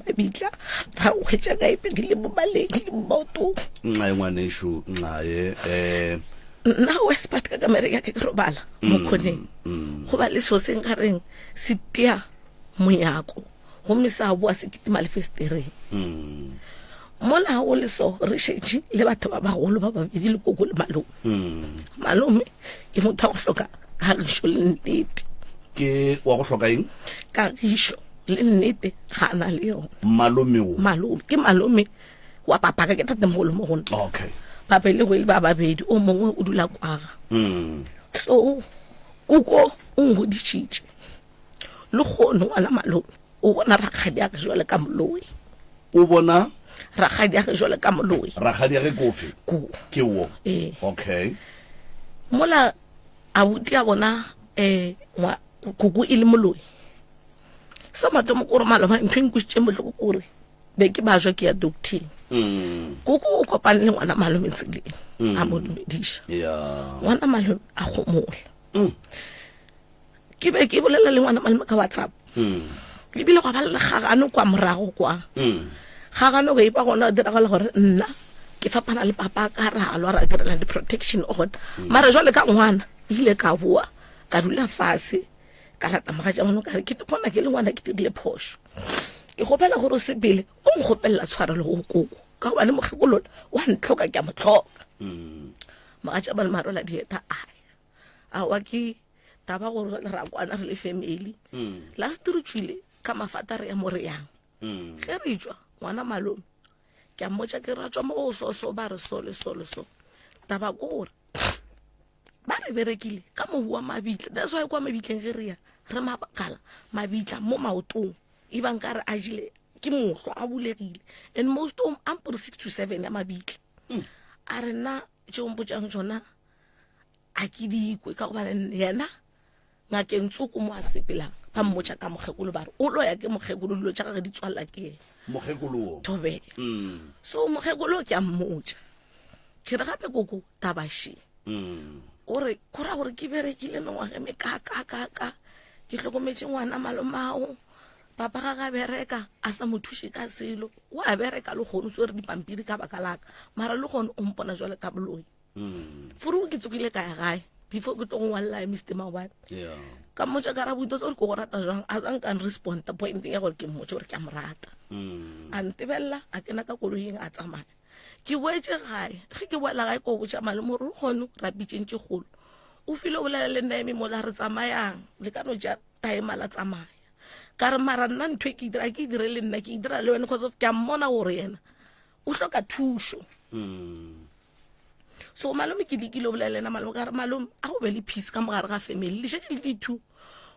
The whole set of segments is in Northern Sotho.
mabitla ra go hwetša ka e pegile mo maleng le mo maotong. Nxae ngwanešu, nxae. Eh. Nna Westpart ka kamereng ya ka ke robala mo khoneng. Go ba le so se nkareng se tia monyako gomme sa boa se kitima le festereng. Mola go le so re šetše le batho ba bagolo ba babedi le koko le malome. Malome ke motho wa go hloka kagišo le nnete. Ke wa go hloka eng? Kagišo le nnete ga a na le yona. Malome wo? Malome ke malome wa papaka ke tatemogolo mo go nna. Okay. Ba belegwe le ba babedi o mongwe o dula kwaga. So koko o ngodišitše le kgono ngwana malome o bona rakgadi ya ge jwale ka moloi. O bona rakgadi ya ge jwale ka moloi. Rakgadi ya ge ke ofe? Ko. Ke wo. Ee. Okay. Mola abuti a bona eh ngwa koko e le moloi. Sa mathomo ke gore maloba ntho e nkwešitšeng bohloko ke gore be ke bajwa ke ya docteng. Koko o kopane le ngwana malome tseleng a mo dumediša. Yeah. Ngwana malome a gomola. Ke be ke bolela le ngwana malome ka WhatsApp. Ebile gwa ba le kgagano kwa morago kwa. Kgagano be e ba gona diragala gore nna ke fapana le papa ka ra lwa ra direla di-protection order. Mara jwale ka ngwana ile ka boa ka dula fase ka lata mogatša ngwana ka re ke bona ke le ngwana ke dirile phošo. Ke kgopela gore o sepele o nkgopelela tshwarelo go koko ka gobane mokgekolola wa ntlhoka ke a mo hloka. Mogatša malome a rola dieta a ya. Aowa ke taba gore jwale ra kwana re le family. Last re tšwile ka mafata re ya mo re yang. Ge re tšwa ngwana malome ke a mmotša ke ra tšwa mo go so so ba re so le so le so. Taba ke gore ba re berekile ka mobu wa mabitla. That's why kwa mabitleng ge re ya re makala mabitla mo maotong e bang ka re a jile ke mohlwa a bulegile and most of a mpore 6 to 7 ya mabitla. A re nna tšeo mpotšang tšona a ke dikwe ka gobane yena ngakeng tsoko mo a sepelang ba mmotša ka mokgekolo ba re o loya ke mokgekolo dilo tša gage di tswalela ke yena mokgekolo wo thobela so mokgekolo ke a mmotša ke re gape koko tabaše o re go ra gore ke berekile mengwaga me ka ka ka ka ke hlokometše ngwana malomao papa ga ga bereka a sa mo thuše ka selo o a bereka le kgono swere dipampiri ka baka laka mara le kgono o mpona jwale ka boloi Furu ke tsogile ka ya gae before ke tlo go ngwalela Mr Maobane. Yeah. Ka mmotša ka ra botsa gore ke go rata jwang a sa nka respond pointeng ya gore ke mmotše gore ke a mo rata. A ntebelela a kena ka koloing a tsamaya. Ke boetše gae ge ke boela gae ko botša malome gore o kgono ra pitšeng tše kgolo. O file o bolela le nna eme mola re tsamayang le ka no tša time la tsamaya. Ka re mara nna ntho e ke e dira ke e dire le nna ke e dira le wena because of ke a mmona gore yena o hloka thušo. So malome ke lekile o bolela le ena malome ka re malome a go be le peace ka mogare ga family le šetše le di-two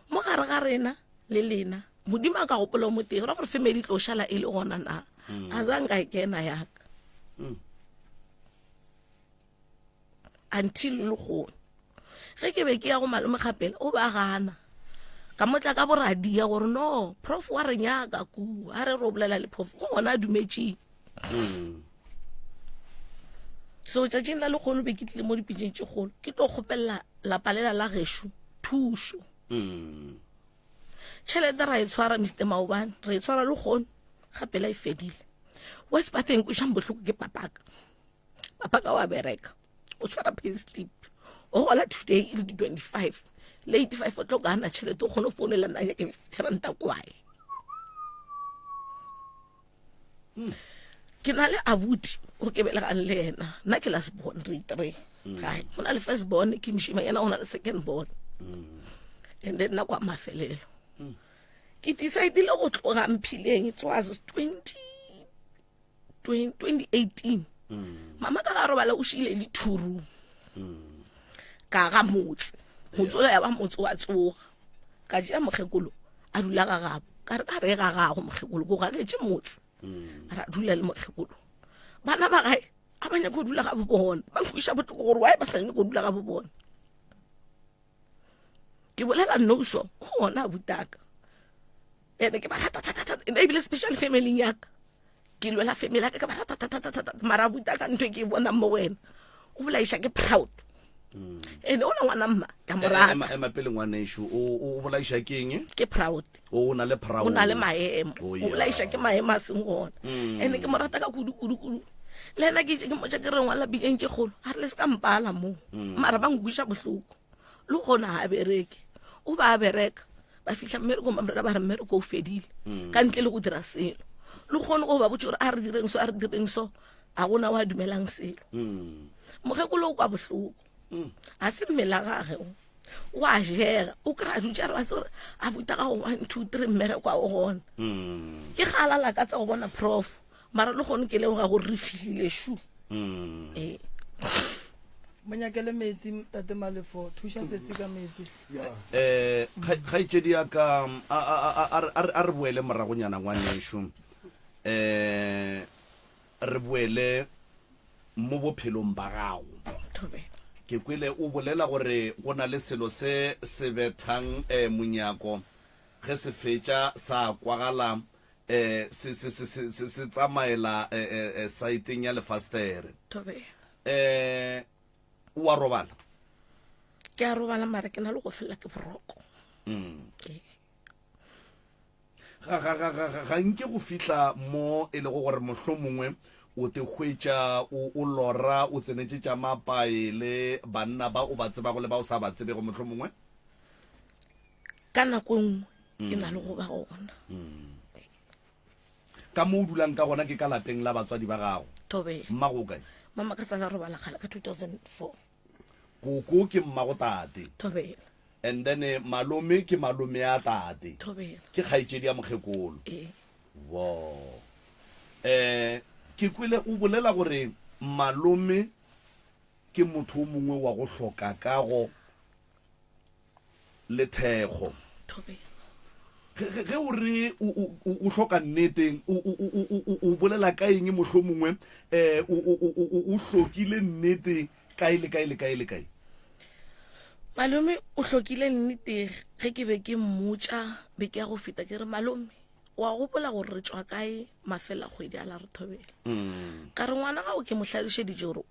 mo gare ga rena le lena modimo a ka gopola o motee go ra gore family e tlo šala e le gona na a za nka e kena yaka until le gone ge ke be ke ya go malome gapele o ba gana ka motla ka boradia gore no prof wa re nyaka ku a re ro bolela le prof go gona a dumetšeng so tšatšing la lekgono be ke tlile mo dipitšeng tše kgolo ke tlo kgopelela lapa lela la gešo thušo tšhelete ra e tshwara Mr Maobane re e tshwara le kgono gape la e fedile west bateng kwešang bohloko ke papaka papaka wa bereka o tshwara pay slip o gola today e le di-25 le 85 o tlo ka ana tšhelete o kgone go founela nna ke 50 ranta kwae ke na le abuti o ke belegang le yena nna ke last born re three gae go na le first born ke mošima yena go na le second born and then nna kwa mafelelo ke decidile go tloga mphileng it was 20 2018 mama ka ga robala o šile le thuru ka ga motse motse ola ya ba motse wa tsoga ka tšea mokgekolo a dula ga gabo ka re ka re ga gago mokgekolo ko gagetše motse ra dula le mokgekolo bana ba gae a ba nyaka go dula ga bo bona ba nkwiša botloko gore why ba sa nyake go dula ga bo bona ke bolela noso gona butaka ene ke ba rata thata thata ebile special family yaka ke lwela family yaka ke ba rata thata thata mara butaka ntho e ke e bonang mo wena o bolaiša ke proud. Ene o na ngwana mma ka mo rata. Ema, ema pele ngwanešu, o, o, o bolaiša ke eng? Ke proud. O na le proud. O na le maemo. Oh, O bolaiša ke maemo a seng gona. Ene ke mo rata ka kudu kudu kudu. Le ena ke ke mmotša ke re ngwala bijeng tše kgolo, a re le se ka mpala mo. Mara ba nkweša bohloko. Le gona ga a bereke. O ba a bereka. Ba fihla mmerekong ba mrena ba re mmereko o fedile. Ka ntle le go dira selo. Le kgone go ba botša gore a re direng so, a re direng so. A gona wa dumelang selo. Mokgekolo o kwa bohloko. A se mmele a gage o. O a jega. O kry-a dutše a re wa tseba gore a buta ga go 1, 2, 3 mmereko a o gona. Ke ga a lala ka tsa go bona prof. Mara le gone ke leboga gore re fihlile shu. Ee. Mo nyakele metsi tate Malefo, thuša sesi ka metsi. Eh, kgaetšedi ya ka, a, a, a, a, a, a re boele moragonyana ngwanešu. Eh, Re boele mo bophelong ba gago. Ke kwele o bolela gore go na le selo se se bethang eh, monyako, ge se fetša sa kwagala eh, se, se, se, se, se, se tsamaela eh, eh, eh, saeteng ya lefastere. Eh, o a robala? Ke a robala mara ke na le go felela ke boroko. Ee. Ga, ga, ga, ga, ga, ga nke go fihla mo e lego gore mohlomongwe o te hwetša o, o lora o tsenetše tša mapae le banna ba o ba tsebago le ba o sa ba tsebego mohlomongwe? Ka nako e nngwe e na le go ba gona. Ka mo o dulang ka gona ke ka lapeng la batswadi ba gago. Thobela. Mmago o kae? Mama ka sala robala kgale ka 2004. Koko ke mmago tate. Thobela. And then malome ke malome a tate. Thobela. Ke kgaetšedi ya mokgekolo. Ee. Wo. Eh, ke kwele o bolela gore malome ke motho o mongwe wa go hloka kago le thekgo. Thobela. Ge, ge, ge o re o, o, o, o hloka nnete, o, o, o, o, o, o bolela ka eng mohlomongwe, eh, o, o, o, o, o hlokile nnete kae le kae le kae le kae? Malome o hlokile nnete ge ke be ke mmotša beke ya go feta ke re malome wa gopola gore re tšwa kae mafela kgwedi a la re thobela mm. ka re ngwana gago ke mo hlalošeditše gore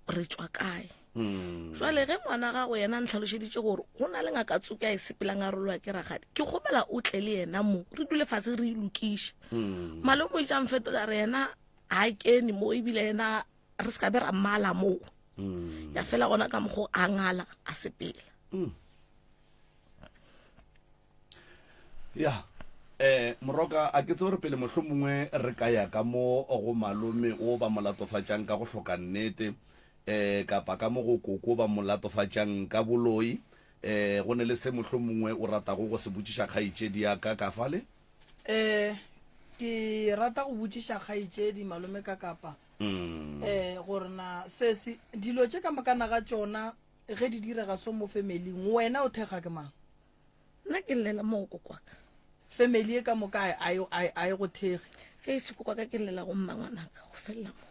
re tšwa kae mm. jwale ge ngwana gago yena a ntlhalošeditše gore go na le ngaka tsoke a e sepelang a rolwa ke ragadi ke kgopela o tle le yena mo re dule fatshe re e lokiše mm. malome o itša mfetola re yena ga kene mo ebile yena re se ka be ra mmala moo mm. ya fela gona ka mokgo a ngala a sepela mm. ya eh moroka a ke tsebe gore pele mohlomongwe re ka ya ka mo go malome o ba mo latofatšang ka go hloka nnete eh kapa ka mo go koko ba mo latofatšang ka boloi eh go ne le se mohlomongwe o ratago go se botšiša kgaetšedi ya ka ka fale Eh ke rata go botšiša kgaetšedi malome ka kapa Mm. Eh, gore na sesi dilo tše ka mokana ga tšona ge di direga so mo familing wena o thekga ke mang? Nna ke llela mo go kokwaka. Family e ka moka a e, a e, a e go thekge. Ge e se kokwaka ke llela go mma ngwanaka go felela mo.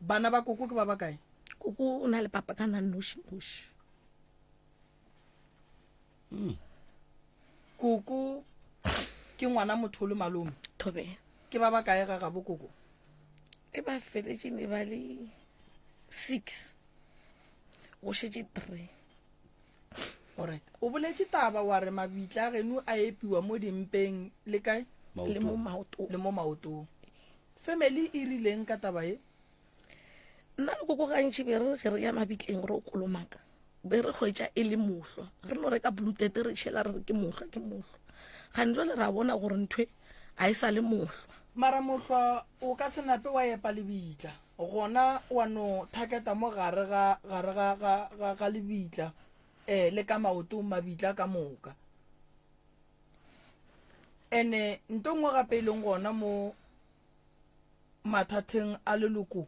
Bana ba koko ke ba bakae? Koko o na le papa ka na noši noši. Mm. Koko ke ngwana motho le malome. Thobela. Ke ba bakae ga gabo koko? E ba feletše ne ba le 6. Go šetše 3. Alright. O boletše taba wa re mabitla a geno a epiwa mo dimpeng le kae? Le mo maotong. Le mo maotong. Family e rileng ka taba ye? Nna le koko gantši be re ge re ya mabitleng re o kolomaka be re hwetša e le mohlwa re no reka blutete re tšhela re re ke mohlwa ke mohlwa gane jwale ra bona gore nthwe ga e sa le mohlwa. Mara mohlwa o ka se nape wa epa lebitla gona wa no thaketa mo gare ga gare ga ga ga ga lebitla eh le ka maotong mabitla ka moka. Ene nto nngwe gape e leng gona mo mathatheng a leloko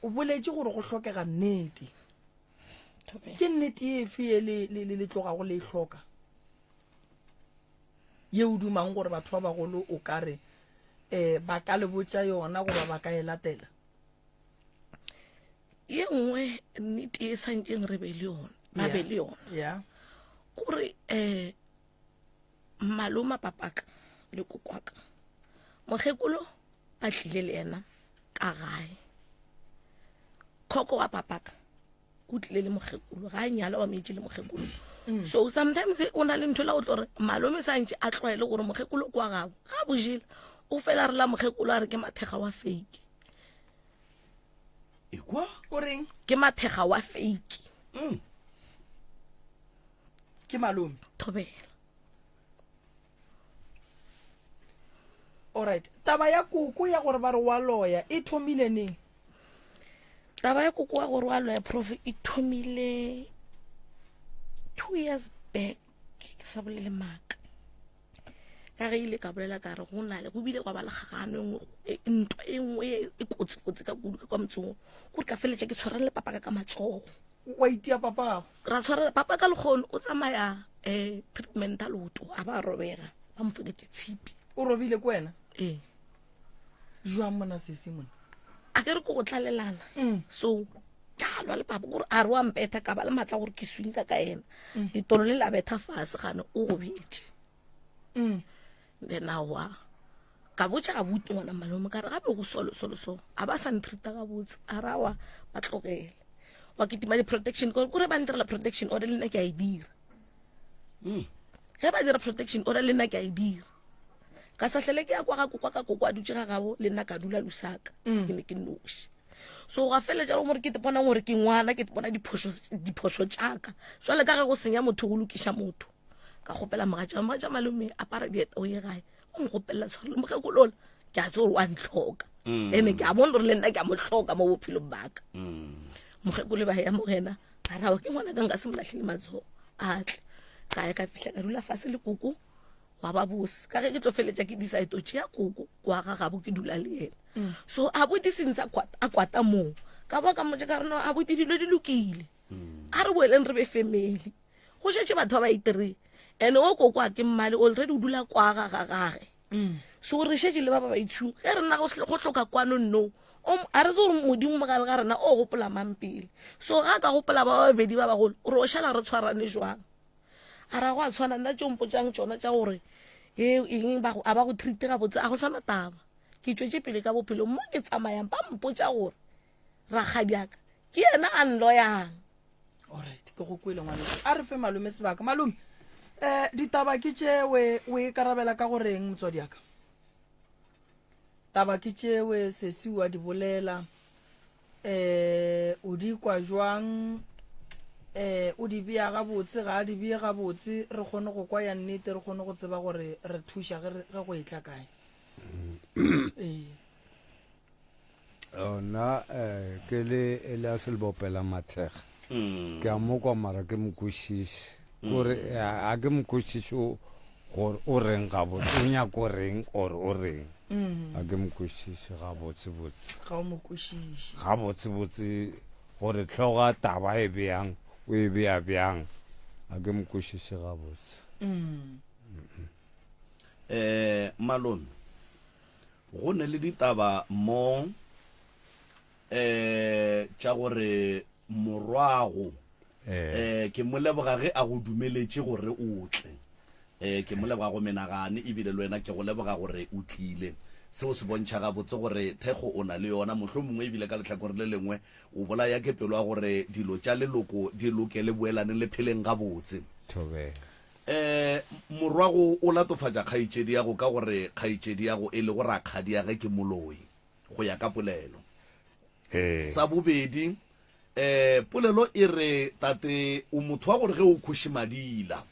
o boletše gore go hlokega nnete ke nnete efe ye le, le, le, le tlogago le e hloka ye o dumang gore batho ba bagolo o ka re um ba ka le botša yona goba ba ka e latela ye nngwe nnete e santšeng re be le yona ba be le yona yeah. kore um Maloma papaka le kokwaka mokgekolo ba tlile le yena ka gae. Khoko wa papaka o tlile le mokgekolo ga a nyala wa metše le mokgekolo mm. so sometimes o na le ntho la go tlo gore malome santše a tlwaele gore mokgekolo kwa gabo ga bojela o fela re la mokgekolo a re ke mathega wa fake ekwa o reng ke mathega wa fake mm. ke malome thobela Alright, taba ya koko ya gore ba re wa loya e thomile neng? Taba ya koko wa gore wa loya prof e thomile two years back ke sa bolele maaka ka ge ile ka bolela ka re go na le go bile gwa ba le kgagano e nngwe e, ntwa e nngwe e kotsi-kotsi ka kudu ka kwa motseng gore ka feleletša ke tshwarane le papa ka ka matsogo wa itia papa gago ra tshwarela papa ka lekgono o tsamaya um treatment a leoto a ba robega ba mo feketse tshipi o robile ko wena ee jwang mona sesi mona a ke re ko go tlalelana mm. so ka lwa le papa kore a re wa mpetha ka ba le maatla gore ke swinka ka ena mm. ditolo le la betha fase gane o gobetse mm. Then aowa ka botša abuti ngwana malome ka re gape go solo solo so a ba sa ntreata gabotse a re aowa ba tlogele wa kitima di-protection kore kore ba ntirela protection order le nna ke a e dira mm. ge ba dira protection order le nna ke a e dira ka sa hlele ke ya kwa ga kokwa ka kokwa a dutše ga gabo le nna ka dula lusaka mm. ke ne ke noši so ga feletša le gore ke te bonang gore ke ngwana ke te bona diphošo tšaka jwale ka ge go senya motho go lokiša motho ka kgopela mogatša mogatša malome apara dieta o ye gae o nkgopelela tshware le mokgekolola ke a tse gore wa ntlhoka mm. ene ke a bona gore le nna ke a mo tlhoka mo bophelong baka mm. mokgekolo ba ya morena a rawa ke ngwana ka nka se mo latlhele matsogo a tle ka ya ka fitlha ka dula fase le koko wa ba bose ka ge ke tlo feletša ke decide o tšea koko kwa ga gabo ke dula le yena mm. so a bodi sentse a kwata moo ka boa ka motse ka re no a bodi dilo di lokile a re boeleng re be family go šetše batho ba ba itireng and o koko a ke mmale already o dula kwa ga ga gage mm. so re šetše le ba ba baitshung ge re nna go hloka kwano no a re tse gore modimo mogare ga rena o gopola mang pele so ga a ka gopola ba babedi ba bagolo re o šala re tshwarane jwang a ra go a tshwana nna tšeo mpotšang tšona tša gore e eng a ba go treate gabotse a go sana taba ke tšwetše pele ka bophelo mo ke tsamayang ba mpotša gore rakgadiaka ke yena a nloyang alright ke go kwele ngwaneso a re fe malome sebaka malome um ditaba ke tšewe o e karabela ka goreng motswadi yaka taba ke tšewe sesi wa di bolela um o di kwa jwang um o di bea gabotse ga a di bee gabotse re kgone go kwa ya nnete re kgone go tseba gore re thuša ge go e tla kae ee Nna eh, ke le Elias Lebopela Mathega mm. ke a mo kwa mara ke mo kwešiše mm. kore eh, a ke mo kwešiše gore o reng gabotse o nyako reng or o reng mm. a ke mo kwešiše gabotse botse ga o mo kwešiše gabotse botse gore tlhoga taba e bjang o e bea bjang a ke mo kwešiše gabotse um malome Go ne le ditaba mo eh tša gore morwago eh ke mo leboga ge a go dumeletše gore o tle. Eh ke mo leboga go menagane ebile le wena ke go leboga gore o tlile. Seo se bontšha gabotse gore thekgo o na le yona, mohlomongwe ebile ka lehlakore le lengwe o bolaya ke pelo ya gore dilo tša leloko di loke le boelane le pheleng gabotse. Thobela. Eh, morwago o latofatša kgaetšediago ka gore kgaetšediago e lego rakgadiage ke moloi, go ya ka polelo. Ee. Sa bobedi, eh, polelo e re, Tate, o motho wa gore ge o khoše madila,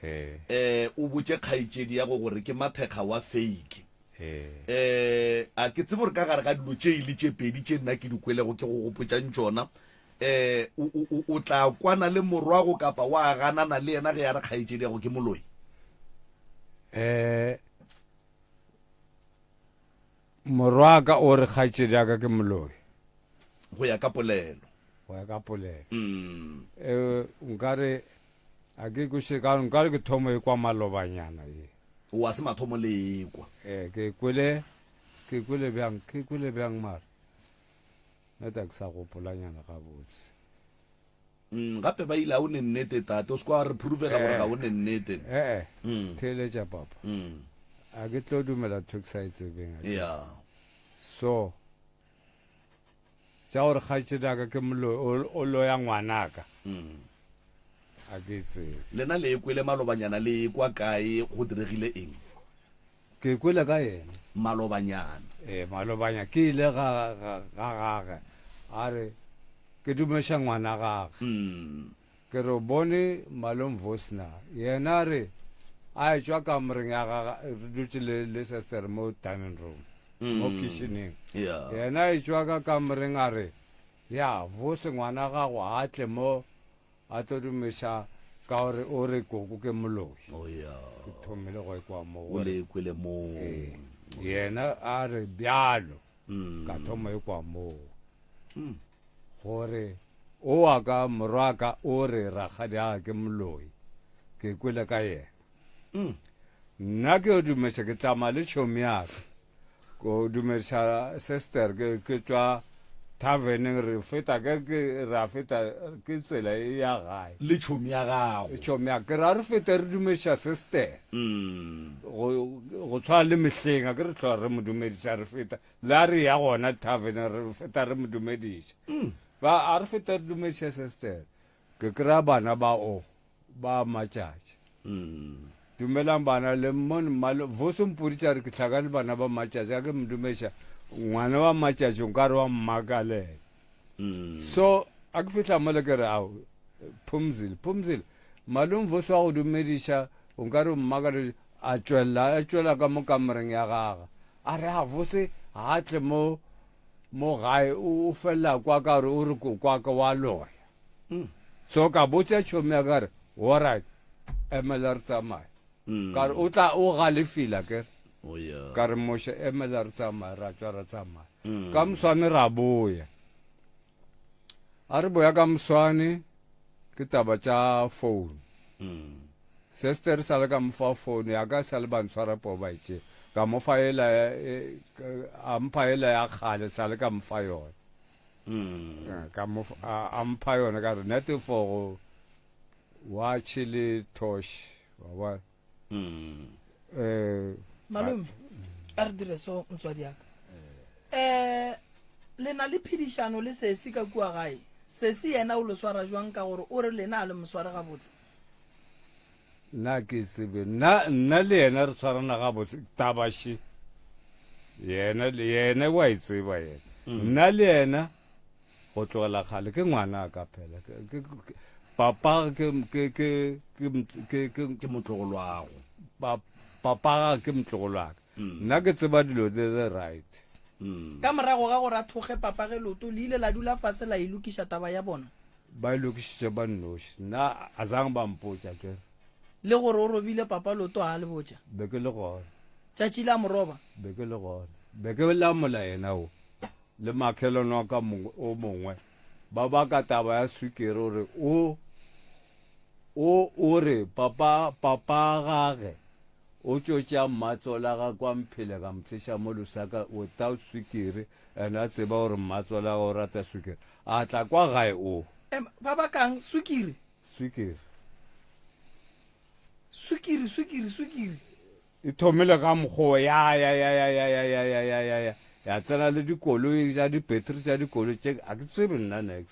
Ee. eh, o botše kgaetšediago gore ke mathekga wa fake. Ee. Eh, a ke tsebe gore ka gare ga dilo tše e le tše pedi tše nna ke di kwelego ke go gopotšang tšona, eh, o, o, o, o tla kwana le morwago kapa wa ganana le yena ge a re kgaetšediago ke moloi? Eh, morwaka o re kgaetšediaka ke moloi. Go ya ka polelo. Go ya ka polelo. Mm. Eh, nkare a ke kweše ka nkare ke thomo e kwa malobanyana ye. O a se mathomo le ekwa. Eh, ke kwele ke kwele bjang ke kwele bjang mara nna ke sa gopolanyana gabotse. Mm, gape ba ile a o ne nnete tate o se kwa re provela gore Eh. ga o ne nnete. Eh, eh, Mm. theeletša papa. Mm. A ke tlo dumela ntho ke sa e tsebeng. Yeah. So. Tša gore kgaetšediaka ke moloi, o, o loya ngwanaka. A ke tsebe. Lena le e kwele malobanyana, le e kwa kae, go diregile eng? Ke e kwele ka yena. Malobanyana. Ee, malobanya ke ile ga, ga, ga gage, a re, Ke dumeša ngwana gage. Ke re, O bone Malome Vusi na? Yena a re, A etšwa kamoreng ya gage, re dutše le, le sestere mo dining room, mo kitcheneng. Yeah. Yena a etšwa ka kamoreng a re, Ya, Vusi ngwana gago a tle mo a tlo dumeša ka gore o re koko ke moloi. Oh, yeah. Ke thomile go ekwa mo O gore le kwele moo. ee, yena a re bjalo, ka thoma ekwa moo. Gore o wa ka morwaka o re rakgadiaga ke moloi, ke kwele ka yena. Nna ke yo dumeša ke tsamaya le tšhomi yaka, ko dumediša sister ke ke tšwa taverneng re feta ke ke ra feta ke tsela e ya gae. Le tšhomi ya gago. Tšhomi ya ke ra re fete re dumediša sister. Go go tshwana le mehleng a ke re tlhola re mo dumediša re feta Le a re ya gona tavern re feta re mo dumediša. Ba a re feta re dumediša sister. Ke kry-a bana ba o ba matšatši. Dumelang bana le mmone mmalo Vusi o mpoditše a re ke hlaka le bana ba matšatši a ke mo dumediša ngwana wa matšatši nkare wa mmakalela. So a ke fihla mole ke re ao Phumzile Phumzile malome Vusi wa go dumediša nkare o mmakalela a tšwelela a tšwela ka mo kamoreng ya gagwe A re, A Vose ga a tle mo, mo gae, o, o felela kwa ka gore o re kwa ka wa loya. So ka botša tšhomi ya ka re, Alright, emela re tsamaye. Ka re, o tla, o galefile akere. Oh, yeah. Ka re, Moshe, emela re tsamaye, ra tšwa ra tsamaya. Ka moswane ra boya. A re boya ka moswane, ke taba tša phone. Sester sa le ka mo fa phone ya ka sa le ba ntshwara poo ba itše ka mo fa ela e, a mpha ela ya kgale sa le ka mo fa yona mm. ka mo a mpha yona ka re nete for go watch le tosh wa ba mm. eh malome a re dire so motswadi yaka eh le na le phedišano le sesi ka kua gae sesi yena o le swara jwang ka gore o re lena a le mosware gabotse Nna ke tsebe nna nna le yena re tshwarana gabotse taba še yena le yena wa e tseba yena mm. nna le yena go tlogela kgale ke ngwana ka phela papa ke ke ke ke ke ke ke motlogolwago papa ke motlogolwaka mm. nna ke tseba dilo tse the right mm. ka morago ga gore a thoge papa ge loto le ile la dula fase la e lokiša taba ya bona Ba e lokišitše ba nnoši. Nna a zang ba mpotša ke re. Le gore o robile papa loto a le botša. Be ke le gona. Tšatši la moroba. Be ke le gona. Be ke lamola yena o le makhelwane wa ka mongwe o mongwe ba baka taba ya swikiri gore o o o re papa papa gage O tšo tšea mmatswala ga kwa Mphele ka mo tliša mo Lusaka without swikiri and a tseba gore mmatswala o rata swikiri. A tla kwa gae o. Em, ba bakang swikiri? Swikiri. Swikiri, swikiri, swikiri. E thomile ka mokgwa ya ya ya ya ya ya ya ya ya ya ya ya tsena le dikoloi tša di-battery tša dikoloi tše a ke tsebe nna nex.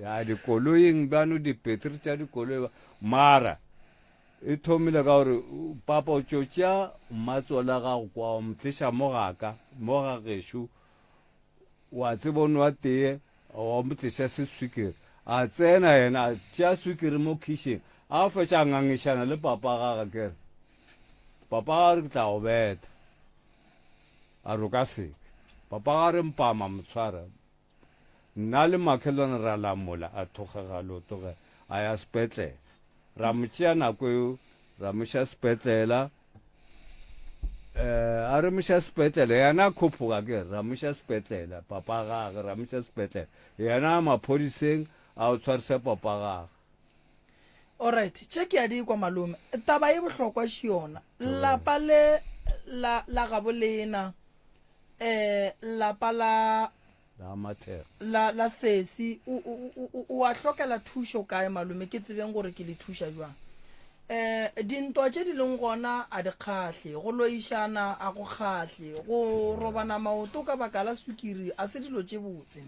Ya dikoloing bjano dipetri tša dikoloi ba mara e thomile ka gore papa o tšo tšea mmatsola gago kwa wa mo tliša mo gaka mo ga gešo wa tseba o nwa tee wa mo tliša seswikiri a tsena yena a tšea swikiri mo khišeng a fetša a ngangišana le papa gage kere papa ga re ke tla go betha a re o ka seke papa ga re mpama motshwara Nna le makhelwane ra lamola, a thokgega leoto ge a ya sepetlela. Ra mo tšea nako eo, ra mo iša sepetlela. Eh, a re mo iša sepetlela, yena a khophoga ke re, ra mo iša sepetlela, papa gage, ra mo iša sepetlela. Yena a maphodiseng, a o tshwarise papa gage. Alright, tše ke a di kwa malome. Taba e bohlokwa še yona. Lapa le la la gabo lena eh lapa la la mathego la la sesi o o o a hlokela thušo kae malome ke tsebeng gore ke le thuša jwang. Um dintwa tše di leng gona a di kgahle, go loišana a go kgahle, go robana maoto ka baka la sukiri a se dilo tše botse.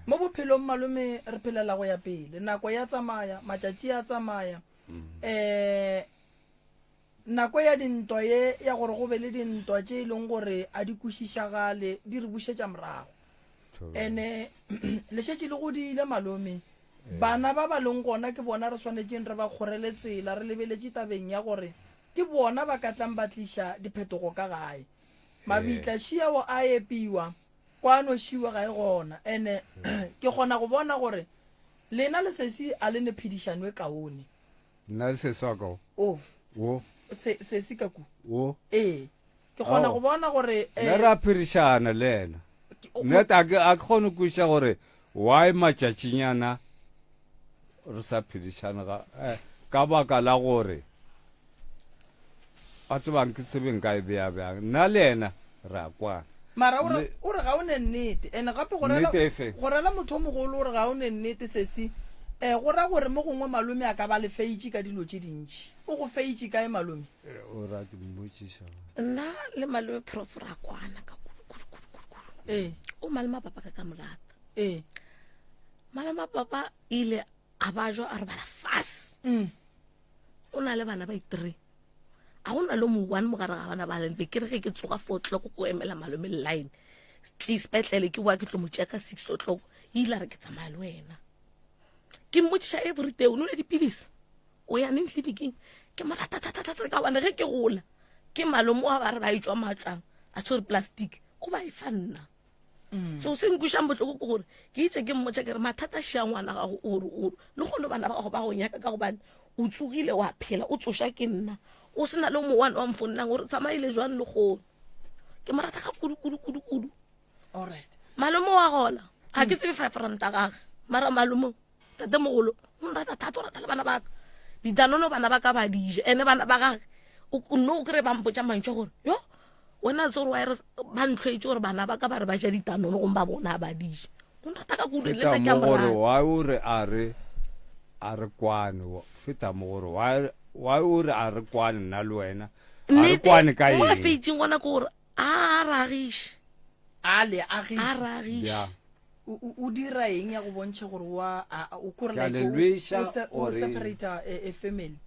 Mo bophelong malome re phelela go ya pele, nako ya tsamaya, matšatši a tsamaya. Um nako ya dintwa ye ya gore go be le dintwa tše e leng gore a di kwešišagale di re bušetša morago. Ene le šetše le godile malome, Bana ba ba leng gona ke bona re swanetšeng re ba kgorele tsela re lebeletše tabeng ya gore ke bona ba ka tlang ba tliša diphetogo ka gae. Mabitla šiao a epiwa, kwano šiwa ga e gona. Ene ke kgona go bona gore lena le sesi a le ne phedišano e kaone. Nna le sesi wa ka o. O. O. Se, sesi ka ku. O. Ee. Ke kgona go bona gore. Nna re a phedišana le yena. Nna a ke a ke kgone go kwešiša gore why matšatšinyana re sa phedišane ga eh, ka baka la gore a tsebang ke tsebeng ka e bea bjang nna le yena re a kwana mara o re o re ga o ne nnete ene gape go rela go rela motho o mogolo o re ga o ne nnete sesi um go ra gore mo gongwe malome a ka ba le feitše ka dilo tše dintši o go feitše kae malome eh, o ra ke mmotšiša nna le malome prof ra kwana ka kudu kudu kudu kudu kudu ee o malome a papa ka ka morata ee malome a papa ile a bajwa a robala fase mm. O na le bana ba itree. A go na le mo one mo gare ga bana ba be ke re ge ke tsoga four o'clock ko emela malome line tle sepetlele ke boa ke tlo mo tšea ka six o'clock e ile a re ke tsamaya le wena ke mmotšiša every day o nole dipilisi o ya neng tleliniking ke mo rata thata-thata ka gobane ge ke gola ke malome wa ba re ba e tswa matlwang a tshwere plastic o ba e fa nna mm. so se nkwišang bohloko ke gore ke itse ke mmotša ke re mathata šea ngwana gago ore ore le gone bana ba gago ba go nyaka ka gobane o tsogile wa phela o tsoša ke nna o se na le mo one wa mfonnang gore tsamaile jwang le kgono ke mo rata ka kudu kudu kudu kudu malome wa gona ga ke tsebe five ranta gage mara malome Tate mogolo o nrata thata, o rata le bana ba ka. Didanono bana ba ka ba di ja, ene bana ba gage o nno o kry ba mpotša mantšu a gore yo wena tse gore wa re ba ntlhoetše gore bana ba ka ba re ba ja didanono gomme ba bona ba di ja. O nrata ka kudu le nna ke a mo mo gore rata. why o re a re a re kwane feta mo gore why why o re a re kwane nna le wena a re Nnete kwane ka mo a eng feitšeng gona ke gore a ragiše a le agiše a ragiše ya o dira eng ya go bontšha gore wa o kore Ke a like le o- lweša o se- o or eng? separata a, a family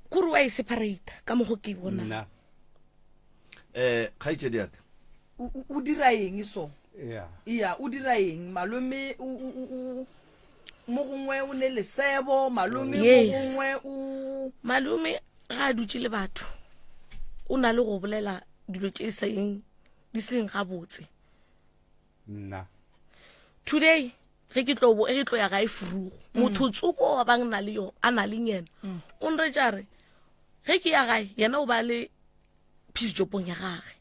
kore wa e separata ka mokgo ke e bonang nna um kgaetšedi yaka o o- o dira eng so ya iya o dira eng malome o- o- o- o- mo gongwe o ne lesebo malome mo Yes. gongwe o malome ga a dutše le batho o na le go bolela dilo tše seng di seng gabotse nna today ge ke tlo ge ke tlo ya gae frugo mm. motho tsoko wa bang na le yo a na le yena mm. o nretša re ge ke ya gae yena o ba le peace jobong ya gage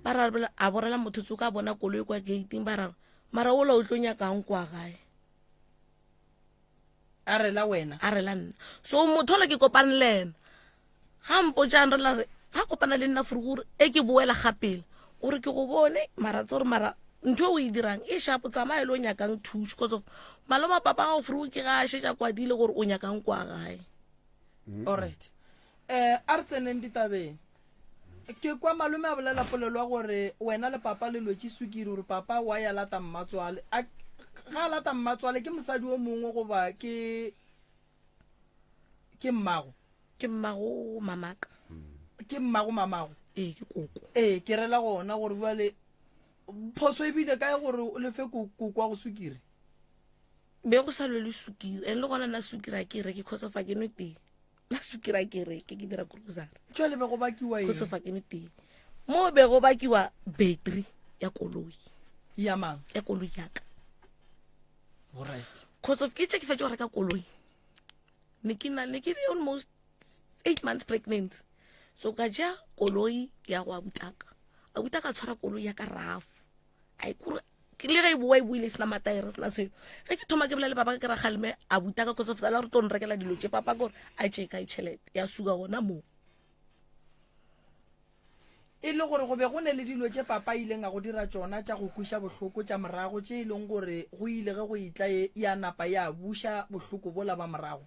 ba ra a borela motho tsoko a bona koloi kwa gating ba ra mara ola o tlo nyakang kwa gae a re la wena a re la nna so motho ola ke kopane le ena ga mpotšang re la re ga kopana le nna fore gore e ke boela gapele o re ke go bone mara tse gore mara ntho e o e dirang e shapo tsamaye le o nyakang thuso cause of maloma papa gago fore ke ga a šetša kwadile gore o nyakang kwa gae alright um a re tseneng ditabeng Ke kwa malome a bolela polelo ya gore wena le papa le lwetše sukiri gore papa wa ya lata mmatswale. A ga a lata mmatswale ke mosadi o mongwe goba ke ke mmago? Ke mmago mamaka. Ke mmago mamago? Ee, ke koko. Ee, ke rela gona gore bjale phoso e bile kae gore o lefe koko wa go sukiri? Be go sa lwelwe sukiri and le gona nna sukiri a ke e reke cause of a ke nwe tee. Nna sukiri a ke e reke ke dira grocery. Jwale be go bakiwa eng? Cause of a ke nwe tee. Mo be go bakiwa battery ya koloi. Ya mang? Ya koloi ya ka. Alright. Cause of ke tše ke fetše go reka koloi. Ne ke na ne ke le almost 8 months pregnant. So ka ja koloi ya go abutaka. Abutaka tshwara koloi ya ka rafu. A ikure le ge e boa e boile e sena mataere sena selo ge ke thoma ke bolela le papa ke ra galeme a buta ka kotso fela gore tlo nrekela dilo tše papa kore a tše kae tšhelete ya suka gona moo e le gore go be go ne le dilo tše papa ileng a go dira tšona tša go kweša bohloko tša morago tše e leng gore go ile ge go etla ye ya napa ya buša bohloko bola ba morago.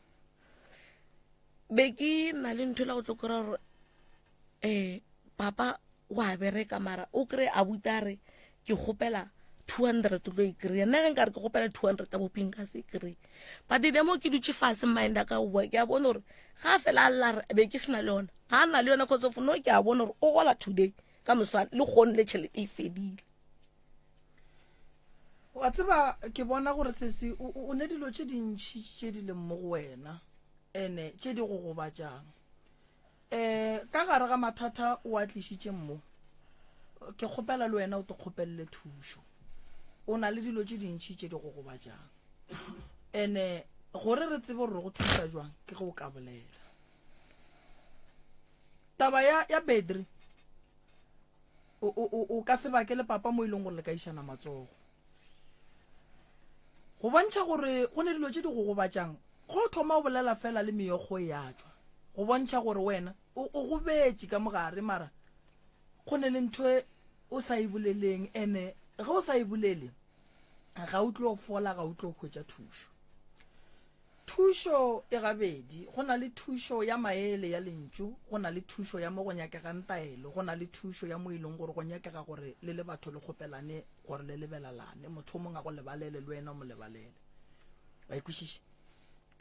Be ke na le ntho la go tlo kry-a gore um papa wa bereka mara o kry abuti a re ke kgopela 200 o tlo e kry-a nna ge nka re ke kgopela 200 a boping ka se e kry but the mo ke dutše fase mind a ka oa ke a bona gore ga a fela a lla re be ke sena le yona ga a na le yona cause of no ke a bona gore o gola today ka moswane le kgone le tšhelete e fedile. Wa tseba ke bona gore sesi o ne dilo tše dintšhi tše di leng mo go wena ene tše di go gobatšang. Um ka gare ga mathata o a tlišitšeng mo, ke kgopela le wena o te kgopelele thušo. O na le dilo tše dintšhi tše di go gobatšang. Ene gore re tsebe gore re go thuša jwang ke ge o ka bolela. Taba ya ya Bedri o o o ka se bake le papa mo e leng gore le ka išana matsogo. Go bontšha gore go ne dilo tše di go gobatšang, go o thoma o bolela fela le meokgo e a tšwa. Go bontšha gore wena o o gobetše ka mogare mara go ne le ntho e o sa e boleleng ene ge o sa e bolele ga o tlo fola ga o tlo hwetša thušo. Thušo e gabedi, go na le thušo ya maele ya lentšu, go na le thušo ya mo go nyakegang taelo, go na le thušo ya mo e leng gore go nyakega gore le le batho le kgopelane gore le lebelalane, motho o mongwe a go lebalele le wena o mo lebalele. Wa e kwešiša?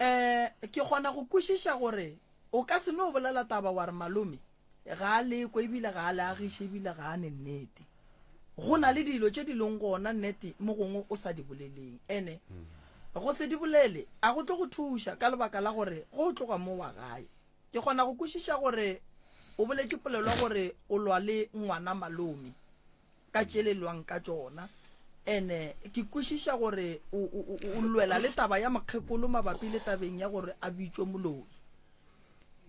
Um ke kgona go kwešiša gore o ka se no bolela taba wa re malome Ga a lekwe ebile ga a le agiše ebile ga a ne nnete. Go na le dilo tše di leng gona nnete mo gongwe o sa di boleleng. Ene go se di bolele a go tlo go thuša ka lebaka la gore go o tloga mo wa gae. Ke kgona go kwešiša gore o boletše polelo ya gore o lwa le ngwana malome ka tše le lwang ka tšona. Ene ke kwešiša gore o, o, o, o lwela le taba ya mokgekolo mabapi le tabeng ya gore a bitšwe moloi.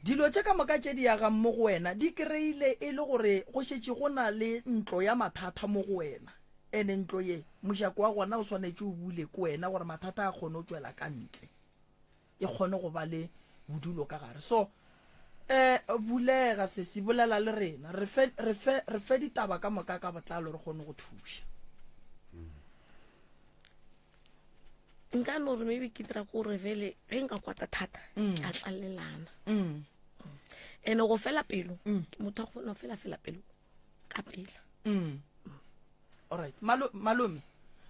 Dilo tše ka moka tše di agang mo go wena di kreile e le gore go šetše go na le ntlo ya mathata mo go wena. Ene ntlo ye, mojako wa gona o swanetše o bule ke wena gore mathata a kgone go tšwela ka ntle. E kgone go ba le bodulo ka gare. So, eh, bulega sesi, bolela le rena. Re fe, re fe, re fe ditaba ka moka ka botlalo re kgone go thuša. Nka no re maybe ke dira ko gore vele ge nka kwata thata mm. ke a tlalelana mm. and go fela pelo mm. ke motho wa go fela fela pelo ka pela alright malome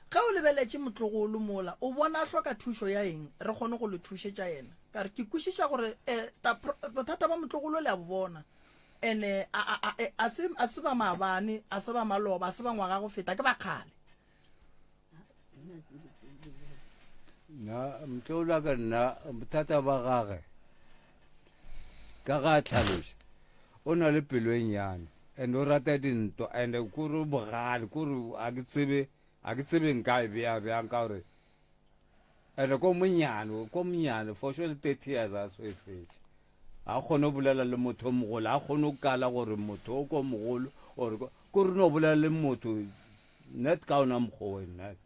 ge o lebeletše motlogolo mola o bona a hloka thušo ya eng re kgone go le thušetša yena ka re ke kwešiša gore um bothata ba motlogolo le a bo bona ene a se ba maabane a se ba maloba a se ba ngwaga go feta ke ba kgale Nna motlola ka nna bothata ba gage ka ga a tlhaloša o na le pelo e nnyane and o rata dintwa and kore bogale kore a ke tsebe a ke tsebe nka e bea bjang ka gore and ko monyane ko monyane for sure le 30 years a so e fetše A kgone go bolela le motho o mogolo, a kgone go kala gore motho o ko mogolo or ko re no bolela le motho net ka ona mokgwa o net.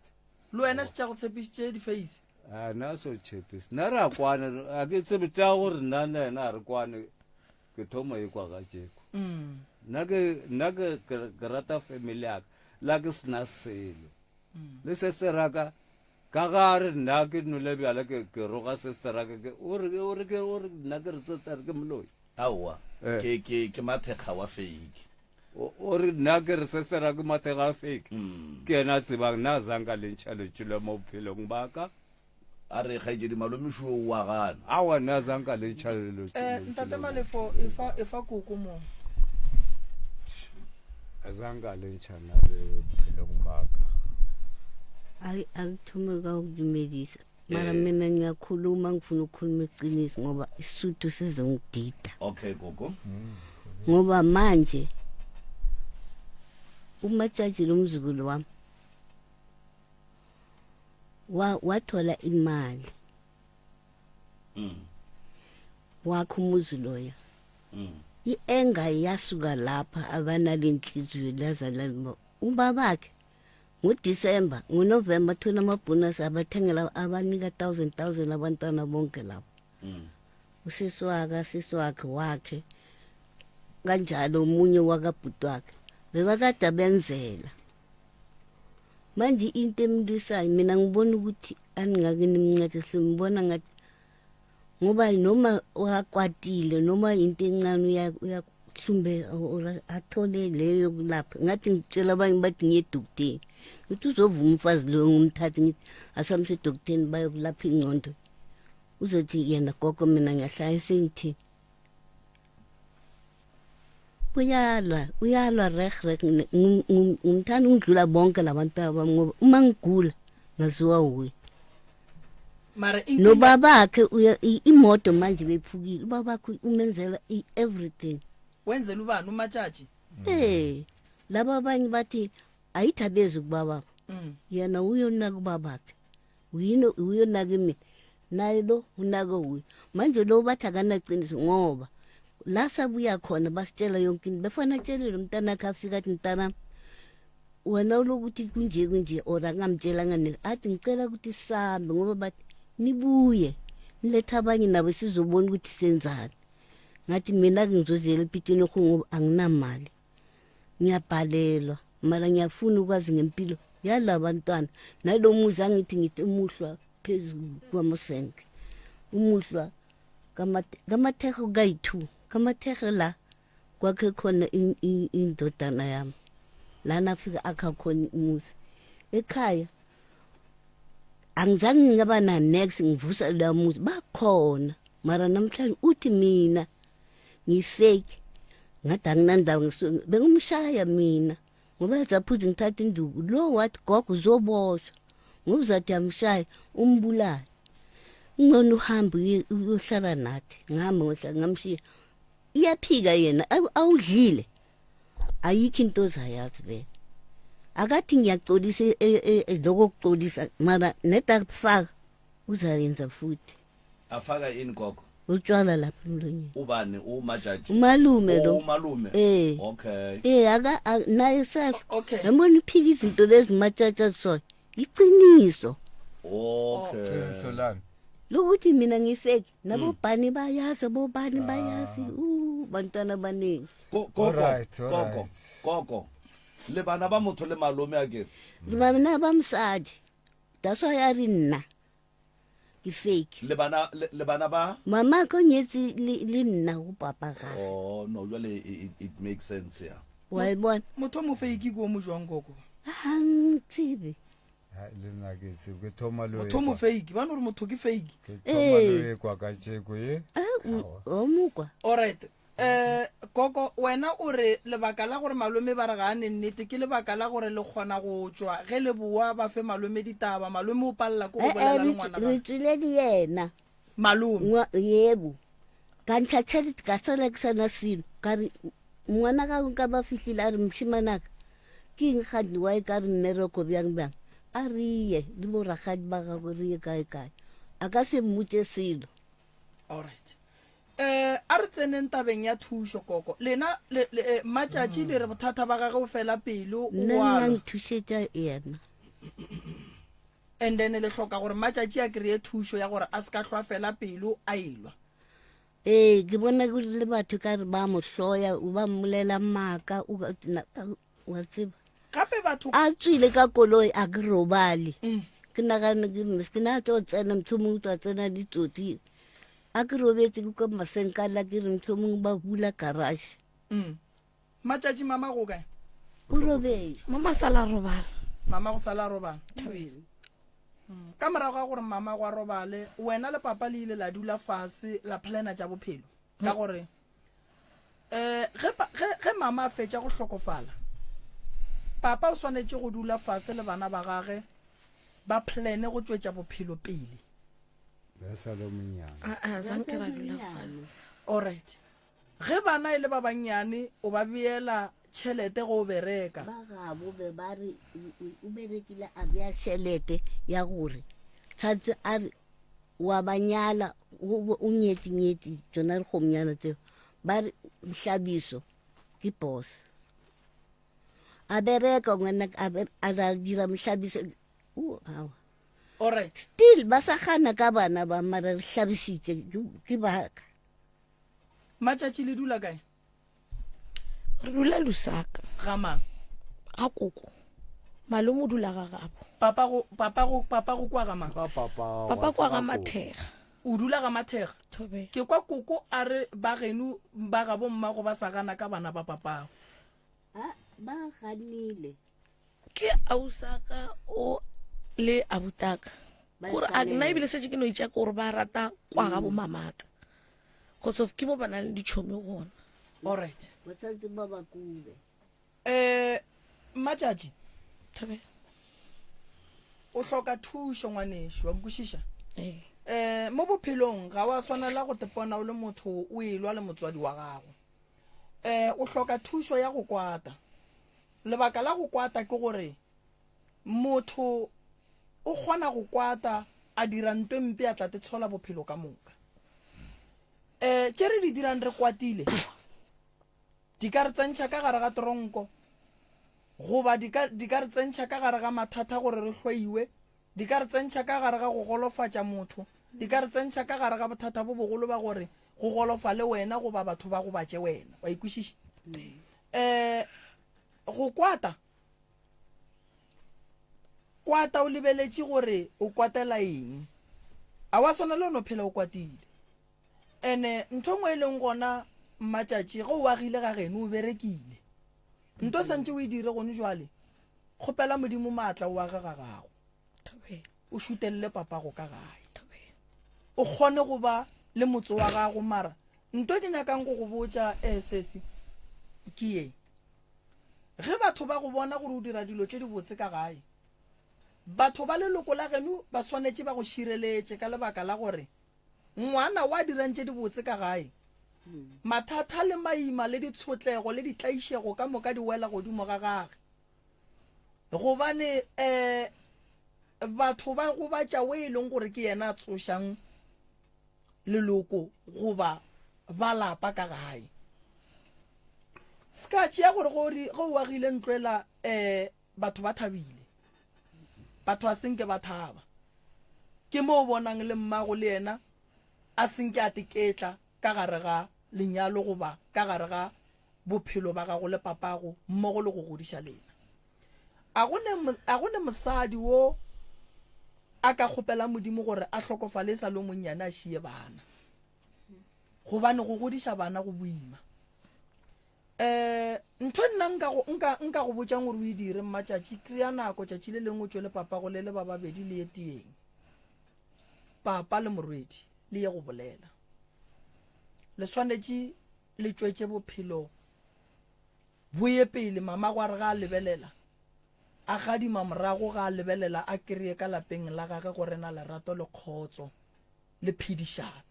Le wena šetša go tshepišitše di-face. A na so tshepise. Nna re a kwane, a ke tsebe tša gore nna le yena a re kwane. Ke thoma e kwa gajeko. Mm. Nna ke nna ke ke rata family ya ka. La ke sena selo. Mm. Le sister ka Ka ga a re nna ke nwele bjala ke ke roga sister ka ke o re o re ke o re nna ke re sister ke moloi. Aowa eh. ke ke ke mathekga wa fake. O o re nna ke re sister ke mathekga wa fake. Mm. Ke yena a tsebang nna a zang ka lentšha lentšu le mo bophelong ba ka. A re kgaetšedi malome šo o a gana. Aowa nna a zang ka lentšha lentšu. Eh ntate Malefo e fa e fa koko mo. Azange a lentšha nna le bophelong ba ka. Angithome ka ukudumedisa mara eh. mina ngiyakhuluma ngifuna ukukhuluma iqiniso ngoba isuthu sizongidida okay gogo ngoba manje umatshaji lo mzukulu wami wathola imali mm. wakho umuzi loya mm. i-enga yasuka lapha abanalenhliziyo lazalali ubabakhe ngudisemba ngunovemba thola amabhonasi abathengela abanika thousand thousand abantwana bonke lapho mm. usisi wakhe asisi wakhe wakhe kanjalo omunye wakabhuti wakhe bebakade benzela manje into emlwisayo mina ngibona ukuthi aningake nimncede simbona ngathi. Ngoba noma wakwatile noma into encane uya uya mhlawumbe or athole leyo yokulapha. Ngathi ngitshela abanye bathi ngiye edokoteni. Ngithi uzovuma umfazi loyo ngumthathe ngithi asamse edokoteni bayokulapha ingqondo. Uzothi yena gogo mina ngiyahlala sengithi uyalwa uyalwa reg reg ngimthanda ukudlula bonke labantu abami ngoba uma ngigula ngaziwa wuye mara inkinga nobabakhe uya- i- imoto manje bephukile ubabakhe umenzela i-everything wenzela ubani umatshatshi eh laba abanye bathi ayithi abezi kubababo mm. yena uyonaka ubabakhe uyino uyonaka mina naye lo unaka uye manje lo bathi akanaqiniso ngoba la sabuya khona basitshela yonke into befana atshele lo mntanakhe afika athi mntanami wena ulokuthi kunje kunje or angamtshelanga ne athi ngicela ukuthi sihambe ngoba bathi nibuye nilethe abanye nabo sizobona ukuthi senzani ngathi mina-ke ngizoziyela epitini ngoba anginamali ngiyabhalelwa mara ngiyafuna ukwazi ngempilo yala bantwana nalo muzi angithi ngithi umuhlwa phezulu kwamasenke umuhlwa kamathekho kayi-two kamathekho la kwakhe khona indodana yami lana afika akha khona umuzi ekhaya angizange ngaba na next ngivusa la muzi bakhona mara namhlanje uthi mina ngifake ngathi anginandawo ngisuke bengimshaya mina ngoba yazaphuza ngithatha induku lo wathi gogo uzoboshwa ngoba uzathi yamshaya umbulale ngcono uhambe uyohlala nathi ngihamba ngohlala ngamshiya iyaphika yena awudlile ayikho into ozayazi vele akathi ngiyaxolisa e, e, e, lokho kuxolisa mara neda kufaka uzayenza futhi afaka ini gogo utshwala lapha emlonyeni ubani umajaji umalume lo oh, umalume eh okay eh aka naye sasho okay yabona uphika izinto lezi matshatsha soyo iqiniso okay Qiniso lami. lokuthi mina ngifeki nabobhani bayazi bobani bayazi u bantwana abaningi Go- gogo Alright, gogo alright. gogo le bana ba motho le malome a ke bana ba mosadi that's why a re nna ke fake le bana le le bana ba mama ko nyetse le le nna go papa gage oh no jwale it, it makes sense ya wa e bona motho o mo fake ke o mo jwang koko ga ntsebe Ha, le nna ke tsebe ke thoma le ho motho o mo ekwa- fake ba no gore motho ke fake ke thoma le Ee. ho ekwa ka tšeko ye o mokwa alright eh koko wena o re lebaka la gore malome ba re ga a ne nnete ke lebaka la gore le kgona go tšwa ge le boa ba fe malome ditaba malome o palela ke go Eh, eh, bolela le re ngwana re gagwe. tswile le yena malome Ngwa- yebo ka ntsha tšhelete ka sala ke sana selo ka re ngwana ka nka ba fihlile a re mošimanaka ke eng gane wa e ka re mmereko bjang bjang a re ye le boragadi ba gagwe re ye kae kae a ka se mmotse selo alright eh a re tseneng tabeng ya thušo koko lena le, le, eh, matšatši le re bothata ba gage o fela pelo o nna nna walwa nthušetša yena and then le hloka gore matšatši a kry-e thušo ya gore a se ka hlwa fela pelo a elwa ee ke bona ke le batho ka re ba mo hloya o ba mmolela maaka o ka- na- wa tseba gape batho a tswile ka koloi a ke robale Mm. ke nagane ke ke na tlo tsena motho mongwe tla tsena ditsotsi a ke robetse ke kwa masenkala ke re motho mongwe ba bula garage Mm. matšatši mama go kae o robetse mama sala robala mama go sala a robala Mm. ka morago ga gore mama go a robale wena le papa le ile la dula fase la plana tša bophelo ka gore um ge, ge, ge mama a fetša go hlokofala papa o swanetše go dula fase le bana ba gage ba plane go tšwetša bophelo pele alright ge bana e le ba bannyane o ba beela tšhelete go o bereka ba gabo be ba re o berekile a bea tšhelete ya gore tshwanetse a re wa ba nyala o nyetse nyetse tsona dikgomnyana tseo ba re hlabiso ke boss a bereka ngwana a ra dira mohlabiso awa alright still ba sa gana ka bana ba mara re hlabisitse ke baka matšatši le dula kae re dula lusaka ga mang ga koko malome o dula ga gabo papa go papa go papa go kwa ga mang ga papa papa kwa ga mathega. O dula ga Mathega. Thobela. Ke kwa koko a re ba geno ba ga bommago ba sa gana ka bana ba papago. A ba ganile. Ke ausaka o le abutaka. Ba Gore a nna ganela. ebile setse ke no itša gore ba rata kwa ga bomamaka. Cause of ke mo ba nang le ditšhomi gona. Alright. Ba tshwanetse ba ba kube. Eh Mmatšatši. Thobela. O hloka thušo ngwanešu, wa nkwešiša? Ee. Eh mo bophelong ga wa swanela go tepona o le motho o elwa le motswadi wa gago. Eh o hloka thušo ya go kwata. Lebaka la go kwata ke gore motho o kgona go kwata a dira nto e mpe a tla te tshola bophelo ka moka. Eh tše re di dirang re kwatile Di ka re tsentšha ka gare ga tronko, goba di ka, di ka re tsentšha ka gare ga mathata gore re hloiwe, di ka re tsentšha ka gare ga go golofatša motho, di ka re tsentšha ka gare ga bothata bo bogolo ba gore go golofale wena goba batho ba gobatše wena. Wa ikwešiša? Um go kwata, kwata o lebeletše gore o kwatela eng. A wa swanela o no phela o kwatile. Ene ntho nngwe e leng gona Mmatšatši ge o agile ga geno o berekile. Nto santše o e dire gone jwale kgopela Modimo maatla o age ga gago. O šutelele papago ka gae. O kgone go ba le motse wa gago mara nto ke nyakang go go botša eh sesi ke ye. Ge batho ba go bona gore o dira dilo tše dibotse ka gae batho ba leloko la geno ba swanetše ba go šireletše ka lebaka la gore Ngwana wa dirang tše dibotse ka gae? Mathata le maima le ditshotlego le ditlaišego ka moka di wela godimo ga gage. Gobane um batho ba gobatša o e leng gore ke yena a tsošang leloko goba ba lapa ka gae. Se ka tšea gore ge o agile ntlo ela um Batho ba thabile. Batho a senke ba thaba. Ke mo o bonang le mmago le yena a senke a teketla ka gare ga lenyalo goba ka gare ga bophelo ba gago le papago mmogo le go godiša lena. A go ne, a go ne mosadi wo a ka kgopela Modimo gore a hlokofale e sa le o monnyane a šie bana. Gobane go godiša bana go boima. Eh, ntho nna nka go nka nka go botšang gore o e dire mmatšatši kry-a nako tšatši le lengwe o tšwe le papago le le ba babedi le ye tieng papa le morwedi le ye go bolela le swanetše le tšwetše bophelo bo ye pele mama gwa re ga a lebelela a gadima morago ga a lebelela a kry-e ka lapeng la gage go rena lerato le kgotso le phedišano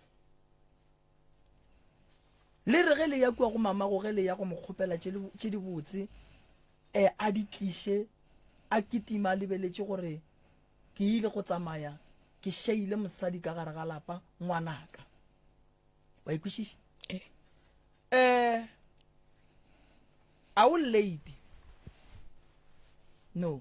Le re ge le ya kua go mamago ge le ya go mo kgopela tše dibotse um a di tliše a kitima a lebeletše gore ke ile go tsamaya ke šaile mosadi ka gare ga lapa ngwanaka wa ikwešiša um a o late no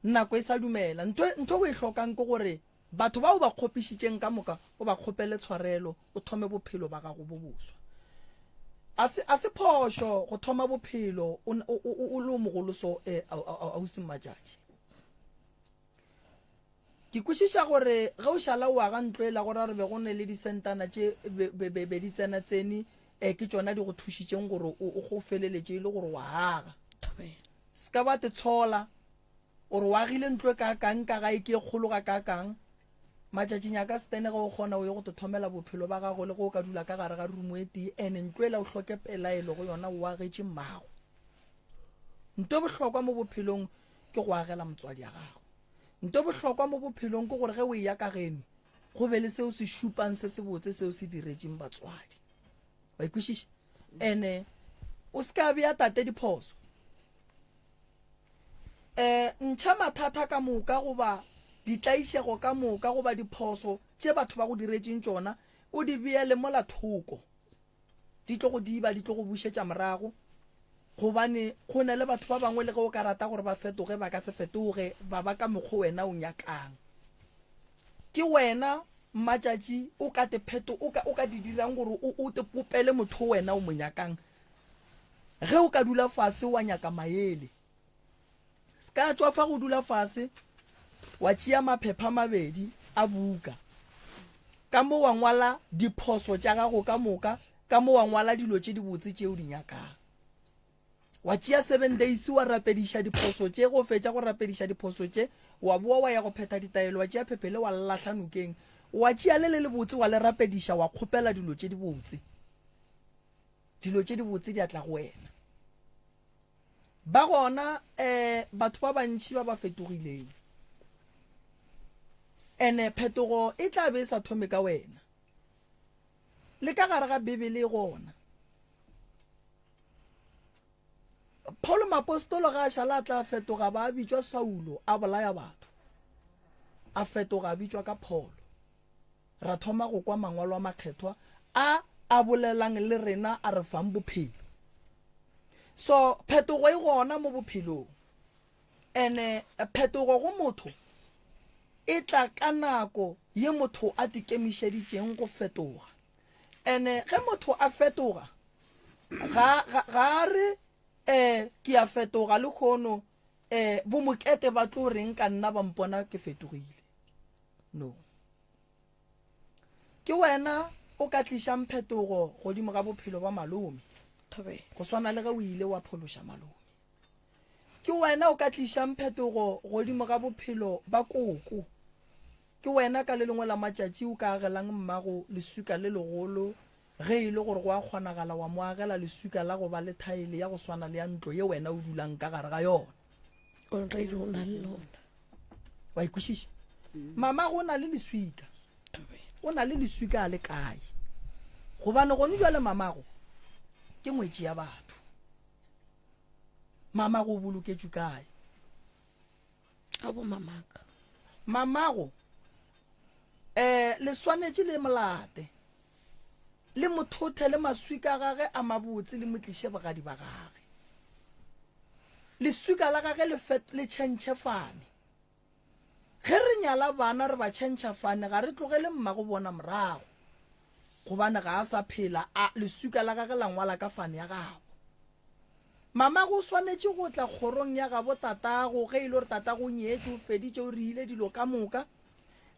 nako e sa dumela ntho ntho o e hlokang ke gore Batho ba o ba kgopišitšeng ka moka o ba kgopele tshwarelo, o thome bophelo ba gago bo boswa. A se, a se phošo go thoma bophelo o, o, o, o le o mogolo so eh, ausi Mmatšatši. Ke kwešiša gore ge o šala o aga ntlo e la gore re be go ne le disentana tše be, be, be, be di tsena tsene eh, ke tšona di go thušitšeng gore o, o go feleletše e le gore wa aga. Se ka ba te tshola O re o agile ntlo e kaakang ka gae ke e kgolo gakaakang? Matšatšing a ka setene ge o kgona o ye go tothomela bophelo ba gago le ge o ka dula ka gare ga rumo e tee ene ntlo ela o hloke pelaelo go yona o agetše mmago. Nto e bohlokwa mo bophelong ke go agela motswadi ya gago. Nto e bohlokwa mo bophelong ke gore ge o eya ka geno go be le seo se šupang se sebotse seo se diretšeng batswadi. Wa ikwešiša? Ene o se ka bea tate diphoso. E, ntšha mathata ka moka goba ditlaišego ka moka goba diphoso tše batho ba go diretšeng tšona, o di beele mola thoko. Di tlo go diba, di tlo go bušetša morago. Gobane go na le batho ba bangwe le ge o ka rata gore ba fetoge, ba ka se fetoge, ba ba ka mokgo wena o nyakang. Ke wena Mmatšatši o ka te pheto, o ka, o ka di dirang gore o, o te popele motho wena o mo nyakang. Ge o ka dula fase wa nyaka maele, se ka tšwa fa go dula fase wa tšea maphepha mabedi a buka. Ka mo wa ngwala diphoso tša gago ka moka, ka mo wa ngwala dilo tše dibotse tše o di nyakang. Wa tšea seven days wa rapediša diphoso tše, go fetša go rapediša diphoso tše, wa boa wa ya go phetha ditaelo, wa tšea phephele wa lahla nokeng, wa tšea le le lebotse wa le rapediša, wa kgopela dilo tše dibotse. Dilo tše dibotse di a tla go wena. Ba gona um batho ba bantši ba ba fetogileng. Ene phetogo e tla be e sa thome ka wena. Le ka gare ga Bibele e gona. Paulo Mapostolo ga a šala a tla fetoga ba a bitšwa Saulo a bolaya batho. A fetoga a bitšwa ka Paulo. Ra thoma go kwa mangwalo a makgethwa a a bolelang le rena a re fang bophelo. So phetogo e gona mo bophelong. Ene phetogo go motho e tla ka nako ye motho a tikemišeditšeng go fetoga. Ene ge motho a fetoga ga ga ga re eh ke a fetoga le khono eh bo mokete ba tlo reng ka nna ba mpona ke fetogile. No. Ke wena o ka tlišang phetogo godimo ga bophelo ba malome. Go swana le ge o ile wa phološa malome. Ke wena o ka tlišang phetogo godimo ga bophelo ba koko. Ke wena ka le lengwe la matšatši o ka agelang mmago leswika le legolo ge e le gore go a kgonagala wa mo agela leswika la go ba le thaele ya go swana le ya ntlo ye wena o dulang ka gare ga yona. Already o na le lona. Wa ikwešiša? Mama go na le leswika. O na le leswika a le kae? Gobane gone jwale mamago ke ngwetši ya batho. Mamago o boloketšwe kae? Ga bo mamaka. Mamago eh le swanetše le molate. Le mo thothe le maswika a gage a mabotse le mo tliše bogadi ba gage. Leswika la gage le fet le tšhentšhe fane. Ge re nyala bana re ba tšhentšha fane ga re tlogele mmago bona morago. Gobane ga a sa phela a leswika la gage la ngwala ka fane ya gabo. Mamago o swanetše go tla kgorong ya gabo tatago ge e le gore tatago o nyetše o feditše o riile dilo ka moka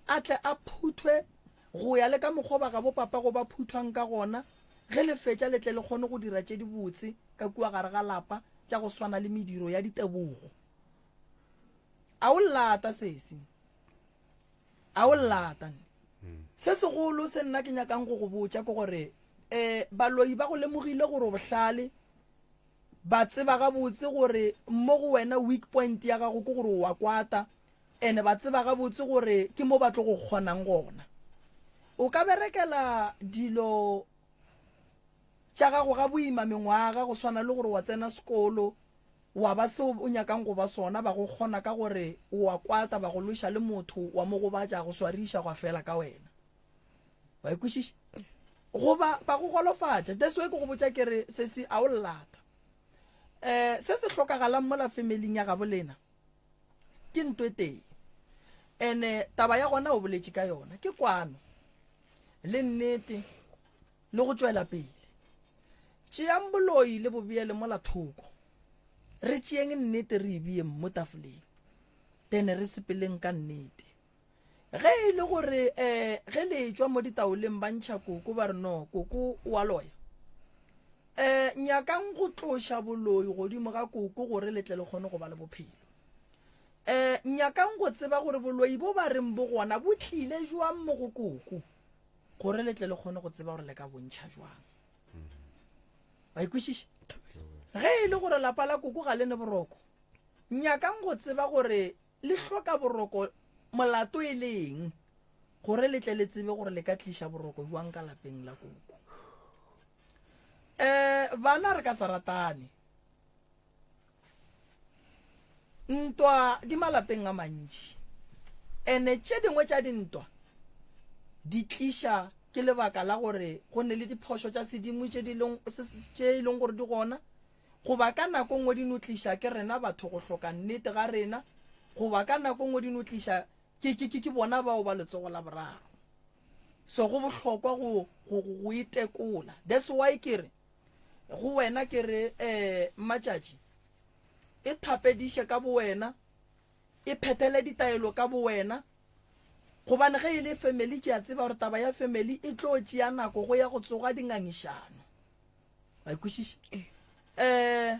a tle a phuthwe Go ya le ka mokgwa ba gabo papago ba phuthwang ka gona, ge le fetša le tle le kgone go dira tše dibotse ka kua gare ga lapa tša go swana le mediro ya ditebogo. A o llata sesi? A o llata? Se segolo se nna ke nyakang go go botša ke gore um baloi ba go lemogile gore o bohlale, ba tseba gabotse gore mo go wena weak point ya gago ke gore o a kwata, Ene ba tseba gabotse gore ke mo ba tlo go kgonang gona. O ka berekela dilo tša gago ga boima mengwaga go swana le gore wa tsena sekolo wa ba seo o nyakang go ba sona, ba go kgona ka gore o a kwata, ba go lweša le motho wa mo gobatša, go swariša gwa fela ka wena. Wa e kwešiša? Goba ba go golofatša. That's why ke go botša ke re sesi a o llata. Eh se se hlokagalang mola familing ya gabo lena ke nto e tee ene taba ya gona o boletše ka yona ke kwano le nnete le go tšwela pele tšeang boloi le bobeele mola thoko re tšeeng nnete re e beyeng mo tafoleng then re sepeleng ka nnete Ge e le gore um ge le etšwa mo ditaoleng ba ntšha koko ba re no koko o a loya, um nyakang go tloša boloi godimo ga koko gore le tle le kgone go ba le bophelo. Um nyakang go tseba gore boloi bo ba reng bo gona bo tlile jwang mo go koko gore le tle le kgone go tseba gore le ka bontšha jwang. Wa ikwešiša? Ge e le gore lapa la koko ga le ne boroko, nyakang go tseba gore Le hloka boroko molato e le eng gore le tle le tsebe gore le ka tliša boroko bjang ka lapeng la koko? Um bana re ka se ratane. Ntwa di malapeng a mantši. Ene tše dingwe tša dintwa di tliša ke lebaka la gore go ne le diphošo tša sedimo tše di leng tše e leng gore di gona. Goba ka nako nngwe di no tliša ke rena batho go hloka nnete ga rena, goba ka nako nngwe di no tliša ke, ke, ke, ke bona bao ba letsogo la boraro. So go bohlokwa go, go, go, go itekola. That's why ke re go wena ke re eh, Mmatšatši, e thapediše ka bowena, e phethele ditaelo ka bowena. Gobane ge e le family ke a tseba gore taba ya family e tlo tšea nako go ya go tsoga dingangišano. Wa e kwešiša? Eh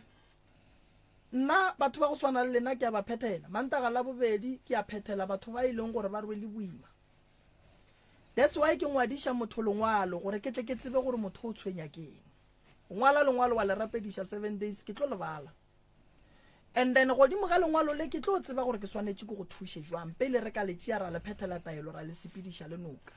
nna batho ba go swana le lena ke a ba phethela. Mantaga la bobedi ke a phethela batho ba e leng gore ba rwele boima. That's why ke ngwadiša motho lengwalo gore ke tle ke tsebe gore motho o tshwenya keng. O ngwala lengwalo wa le rapediša 7 days ke tlo le bala. And then godimo ga lengwalo le ke tlo tseba gore ke swanetše ke go thuše jwang pele re ka le tšea ra le phethela taelo ra le sepediša le noka.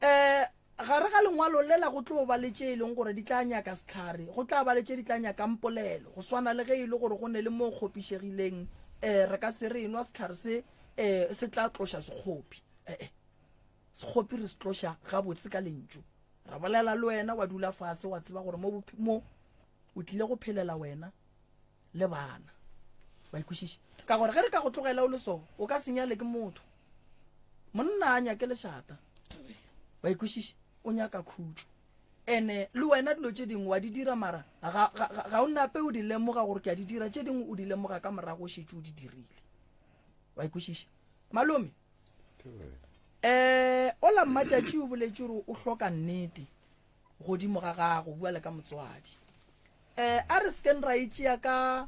Eh gare ga lengwalo lela go tlo ba le tše e leng gore di tla nyaka sehlare, go tla ba le tše di tla nyakang polelo, go swana le ge e le gore go ne le mo kgopišegileng, eh re ka se re enwa sehlare se eh se tla tloša sekgopi. Eh eh sekgopi re se tloša gabotse ka lentšu. Ra bolela le wena wa dula fase wa tseba gore mo mo o tlile go phelela wena le bana wa ikwešiša ka gore ge re ka go tlogela o le so o ka senyale ke motho monna a nyake lešata wa ikwešiša o nyaka khutšo ene le wena dilo tše dingwe wa di dira mara ga, ga, ga, ga o nape o di lemoga gore ke a di dira tše dingwe o di lemoga ka morago o šetše o di dirile wa ikwešiša malome um ola mmatšatši o boletše gore o hloka nnete godimo ga gago bjale ka motswadi. Um a re sekeng ra e tšea ka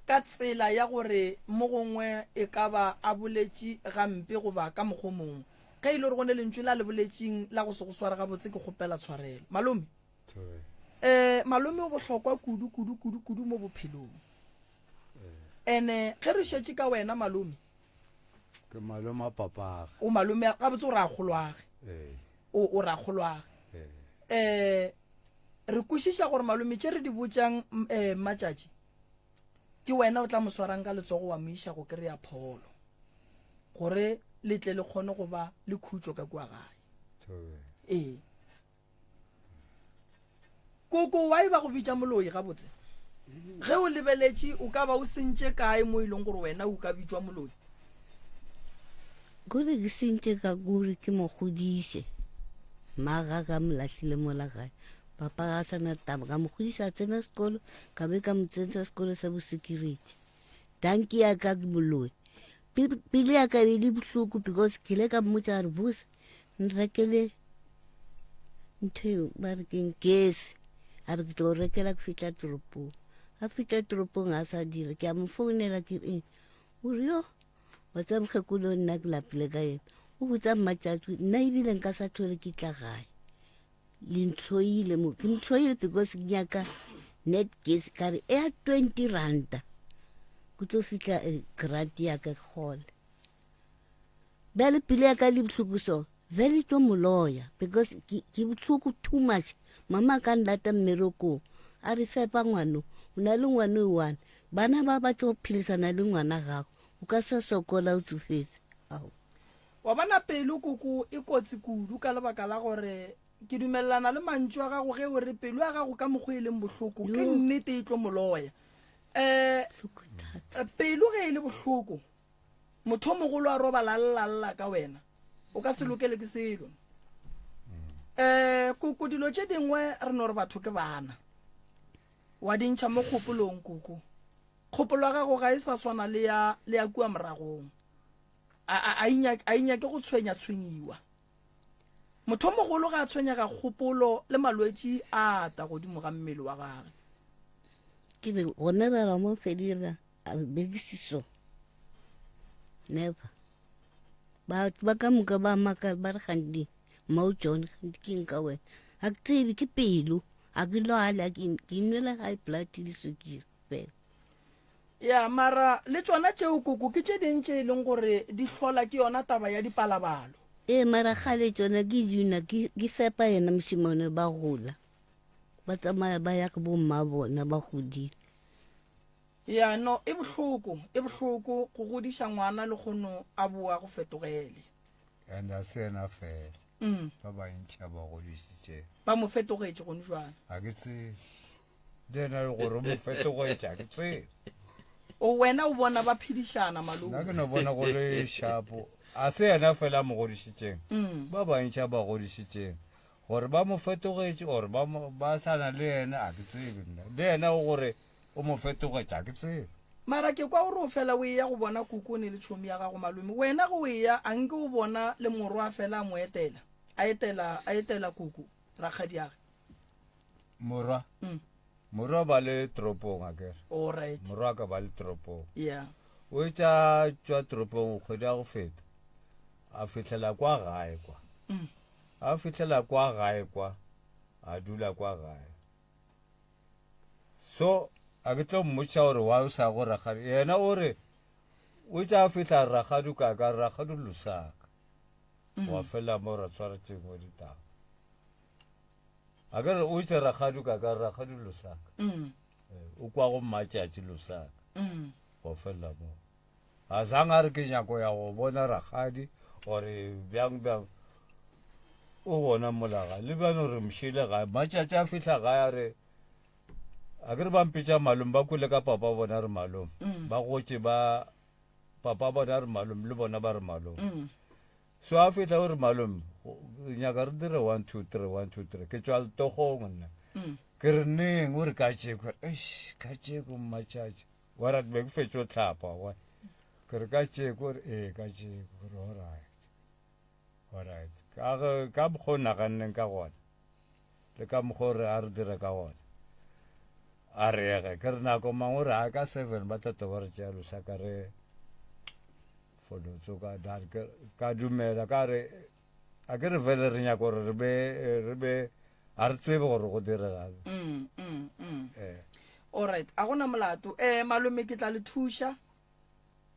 ka tsela ya gore mo gongwe e ka ba a boletše gampe goba ka mokgwa o mongwe. Ge e le gore go ne lentšu la le boletšeng la go se go sware gabotse, ke kgopela tshwarelo. Malome, um malome o bohlokwa kudu kudu kudu kudu mo bophelong. Ene ge re šetše ka wena malome, Ke malome a papage. O malome gabotse o rakgolwage. Ee. O o rakgolwage. Ee. Eh re kwešiša gore malome tše re di botšang eh Mmatšatši ke wena o tla mo swarang ka letsogo wa mo iša go kry-a pholo gore le tle le kgone go ba le khutšo ka kua gae. Ee. Koko why ba go bitša moloi gabotse? Ge o lebeletše o ka ba o sentše kae mo e leng gore wena o ka bitšwa moloi? Kore ke sentše ka kore ke mo godiše. Mmaga ka mo lahlile mola gae. Papa ga a sa na taba. Ka mo godiša a tsena sekolo, ka be ka mo tsentšha sekolo sa bo-security. Dankie ya ka ke moloi. Pelo ya ka e le bohloko because ke ile ka mmotša gore busa nrekele ntho eo ba re keng gesi a re ke tlo rekela ke fihla toropong a fihla toropong a sa dira ke a mo founela ke eng o re yo wa tseba mokgekolo nna ke lapile ka yena o botsa mmatšatši nna ebile nka sa tlhole ke tla gae le ntlhoile mo ke ntlhoile because ke nyaka net gas ka re ya 20 ranta ke tlo fihla eh, grant ya ka gole bjale pele ya ka le bohloko so vele tlo moloya because ke bohloko too much mama ka nlata mmerekong a re fepa ngwano o na le ngwano e one bana ba ba tlo phedisana le ngwana gago o ka sa sokola o tsofetse ao Wa bona pelo koko e kotsi kudu ka lebaka la gore ke dumelelana le mantšu a gago ge o re pelo ya gago ka mokgwa e leng bohloko ke nnete e tlo moloya. Um pelo ge e le bohloko motho o mogolo a robala a lla ka wena o ka se lokele ke selo. Um koko dilo tše dingwe re no re batho ke bana wa di ntšha mo kgopolong koko kgopolo ya gago ga e sa swana le ya le ya kua moragong. A, a, a e nyake go tshwenya-tshwenyiwa. Motho o mogolo ga a tshwenyega kgopolo le malwetši a ata godimo ga mmele wa gage. Ke be gona ba ra mo fedira a bekisiso. Never. Batho ba ka moka ba maka ba re gantsi Mo John gantsi ke nka wena. Ga ke tsebe ke pelo, ga ke lwale, ke nwela high blood le sukiri fela. Ya, mara le tšona tšeo koko ke tše ding tše e leng gore di hlola ke yona taba ya dipalabalo. Ee, mara kgale tšona ke duna ke, ke fepa yena mošemane ba gola. Ba tsamaya ba ya go bomma bona ba godile. Ya, no, e bohloko, e bohloko go godiša ngwana le kgono a boa go fetogele. And a se yena fela. Mm. Ba bantši a ba godišitše. Ba mo fetogetše gone jwale. Ga ke tsebe. Le yena le gore o mo fetogetše, ga ke tsebe. O wena o bona ba phedišana malome. Nna ke no bona go le shapo. A se yena fela a mo godišitšeng. Mm. Ba bantši a ba godišitšeng. Gore ba mo fetogetše or ba mo, ba sa na le yena, ga ke tsebe nna. Le yena o gore o mo fetogetše, ga ke tsebe. Mara ke kwa o re o fela o eya go bona kokone le tšhomi ya gago malome. Wena ge o eya a nke o bona le morwa a fela a mo etela, a etela, a etela koko, rakgadiage. Morwa? Mm. Morwa ba le toropong a kere. All right. Morwa ka ba le toropong. Yeah. O etša tšwa toropong kgwedi ya go feta. A fihlela kwa gae kwa. Mm. A fihlela kwa gae kwa. A dula kwa gae. So a ke tlo mmotša gore wa o sa go rakgadi. Yena o re o tša a fihla rakgadi ka ka rakgadi Lusaka. Mm. Wa fela mo ra tshwara tšengwe ditaba. A ke re o itse rakgadi ka ka rakgadi Lusaka. Mm. Eh, o kwa go mmatšatši Lusaka. Mm. Wa fela mo. A zang a re ke nyako ya go bona rakgadi gore bjang bjang o gona mola gae le bjano re mošele gae matšatši a fihla gae a re a ke re ba mpetša malome ba kwele ka papa bona re malome mm. ba gotše ba papa bona re malome le bona ba re malome mm. so a fihla o re malome nyaka re dire one two three one two three ke tšwa letogong nna mm. ke re neng o re ka tšeko eish ka tšeko mmatšatši wa ra be ke fetšo tlhapa wa ke re ka tšeko re ee ka tšeko re alright alright ka ge ka mokgwa o naganneng ka gona le ka mokgwa o re a re dire ka gona a re ege ke re nako mangwe re a ka seven ba tla ba re tšea losaka re folotso ka dar ka dumela ka re a ke re fele re nyaka gore re be re be a re tsebe gore go diregang mm, mm, mm. eh. alright a gona molato um malome ke tla le thuša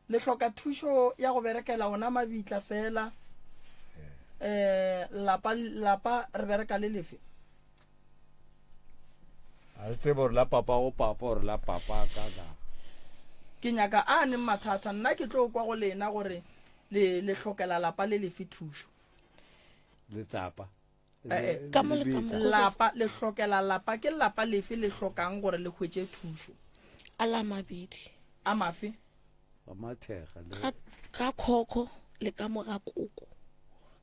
le hloka thušo ya go berekela ona mabitla fela um lapa lapa re bereka le lefe a re tsebe gore la papa go papa gore la papa ka ka ke nyaka a neng mathata nna ke tlo kwa go lena gore le le hlokela lapa le lefe thušo letsapa Eh, eh. Ka mo le ka mo. Lapa le hlokela lapa ke lapa lefe le hlokang gore le hwetše thušo? A la mabedi. A mafe? Ga mathega le. Ga ga khokho le ka mo ga koko.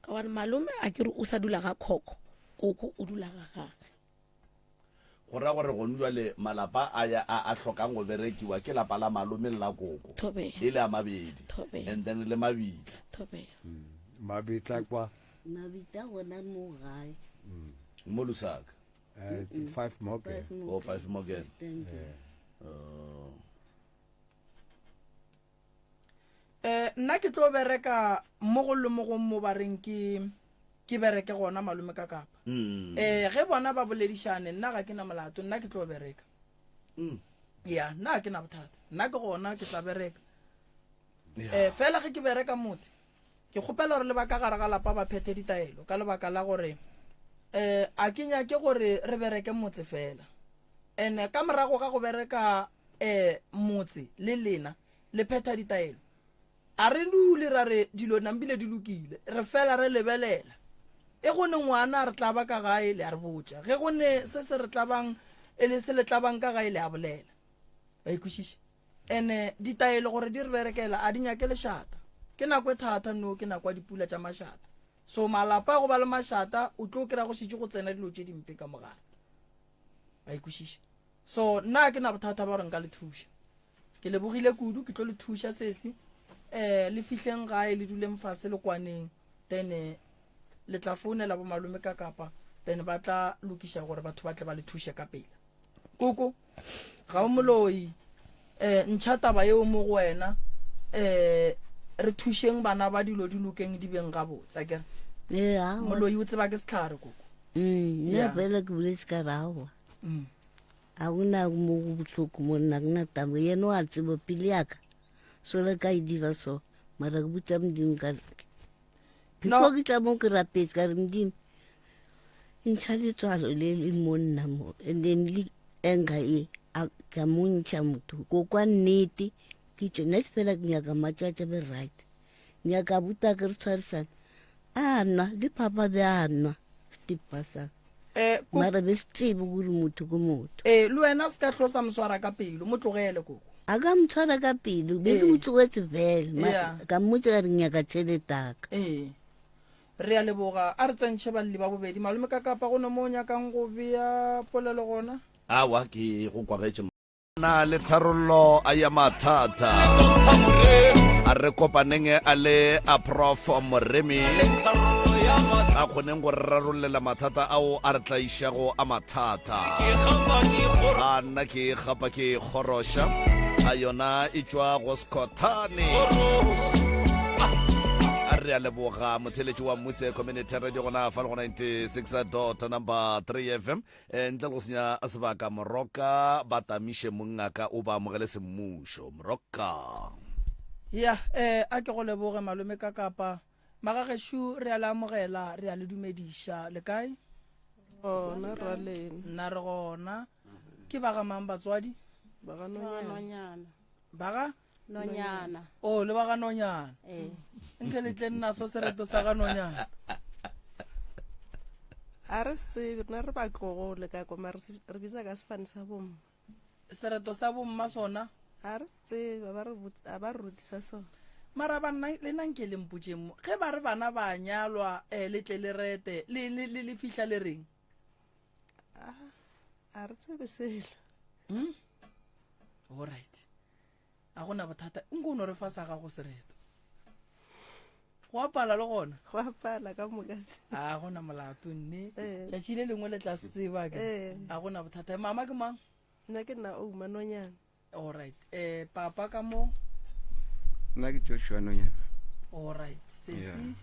Ka gobane malome a ke re o sa dula ga khokho, koko o dula ga gage. Go ra gore gonu jwale malapa a ya a a hlokang go berekiwa ke lapa la malome le la koko. Thobela. E le a mabedi. Thobela. And then le mabitla. Thobela. Mabitla kwa. Mabitla gona mo gae. Mo Lusaka. Eh, five Morgan. Oh, five Morgan. Thank you. Oh. Eh, nna ke tlo bereka mo go le mo go mo ba reng ke ke bereke gona malome ka kapa Mm. eh ge bona ba boledišane nna ga ke na molato nna ke tlo bereka Mm. ya nna ga ke na bothata nna ke gona ke tla bereka Yeah. eh fela ge ke bereka motse ke kgopela gore le ba ka gare ga lapa ba phethe ditaelo ka lebaka la gore eh a ke nyake gore re bereke motse fela ene ka morago ga go bereka eh motse le lena le phetha ditaelo. A re dule ra re dilo nambile di lokile, re fela re lebelela. E go ne ngwana a re tlaba ka gae le a re botša. Ge go ne se se re tlabang e le se le tlabang ka gae le a bolela. Ba ikwešiša? Ene ditaelo gore di re berekela a di nyake lešata. Ke nako e thata no, ke nako ya dipula tša mašata. So malapa a go ba le mašata o tlo kry-a go šetše go tsena dilo tše dimpe ka mogare. Ba ikwešiša? So nna ke na bothata ba gore nka le thuša. Ke lebogile kudu, ke tlo le thuša sesi. Eh le fihleng gae le duleng fase le kwaneng. Then eh, le tla founela bo malome ka kapa then ba tla lokiša gore batho ba tle ba le thuše ka pela. Koko ga o moloi eh ntšha taba yeo mo go wena eh re thušeng bana ba dilo di lokeng di beng gabotse akere. Ee, aowa. Moloi o tseba ke setlhare koko. Mm, nna Yeah. fela ke boletse ka re aowa. Mm. A gona mo go bohloko mo nna ke na taba yena o a tseba pele yaka sola ka e dira so mara ke botsa modimo ka before ke tla mo ke rapetse ka re modimo ntšha letswalo le le mo nna mo and then le anger e a ka mo ntšha motho ko kwa nnete ke tšo nna fela ke nyaka matšatša be right nyaka buta ke re tshwarisane a nwa le papa be a nwa setipa sa Eh, ko- mara be se tsebe gore motho ke motho eh, le wena se ka hlo sa moswara ka pelo mo tlogele koko a ka motshwara ka pelo be ke Ee. mo tlogetse fela Ma- Yeah. ka mmotsa ka re nyaka tšheletaka ee re a leboga a re tsentšhe balli ba bobedi malome ka kapa go ne mo o nyakang go bea polelo gona Awa ke go kwagetše. Na le tharollo a ya mathata. A re kopaneng a le a Prof Moremi a kgoneng go re rarollela mathata ao a re tlaišago a mathata. A nna ke gapa ke kgoroša a yona e tšwa go Skhothane. A re a leboga motheletši wa Mutse Community Radio gona fa le go 96 dot number 3 FM. E, ntle le go senya sebaka, Moroka ba tamiše mongaka o ba amogele semmušo. Moroka. Ya, eh, a ke go leboge malome ka kapa. Magagešo re a le amogela, re a le dumediša. Le kae? Gona ra lena. Nna re gona. Ke ba ga mang batswadi? Ba ga Nonyana. Ba ga? Nonyana. Oh, le ba ga Nonyana. Ee. Nke le tle nna so sereto sa ga Nonyana. A re se tsebe, rena re batlogole ka kwa, mara re bitsa ka sefane sa bomma. Sereto sa bomma sona? A re se tsebe, a ba re rutisa sona. Mara banna le nna nke le mpotšeng mo, ge ba re bana ba nyalwa eh, le tle le rete, le, le, le, le fihla le reng? A, a re tsebe selo. Hmm? All right. A gona bothata, nko o no re fa sa gago sereto. Go a pala le gona? Go a pala ka moka. A gona molato nne. Eh. Tšatši le lengwe le tla se tseba ke. Eh. A gona bothata. Mama ke mang? Nna ke nna Ouma Nonyana. All right. Eh papa ka mo? Nna ke Joshua Nonyana. All right. Sesi. Yeah.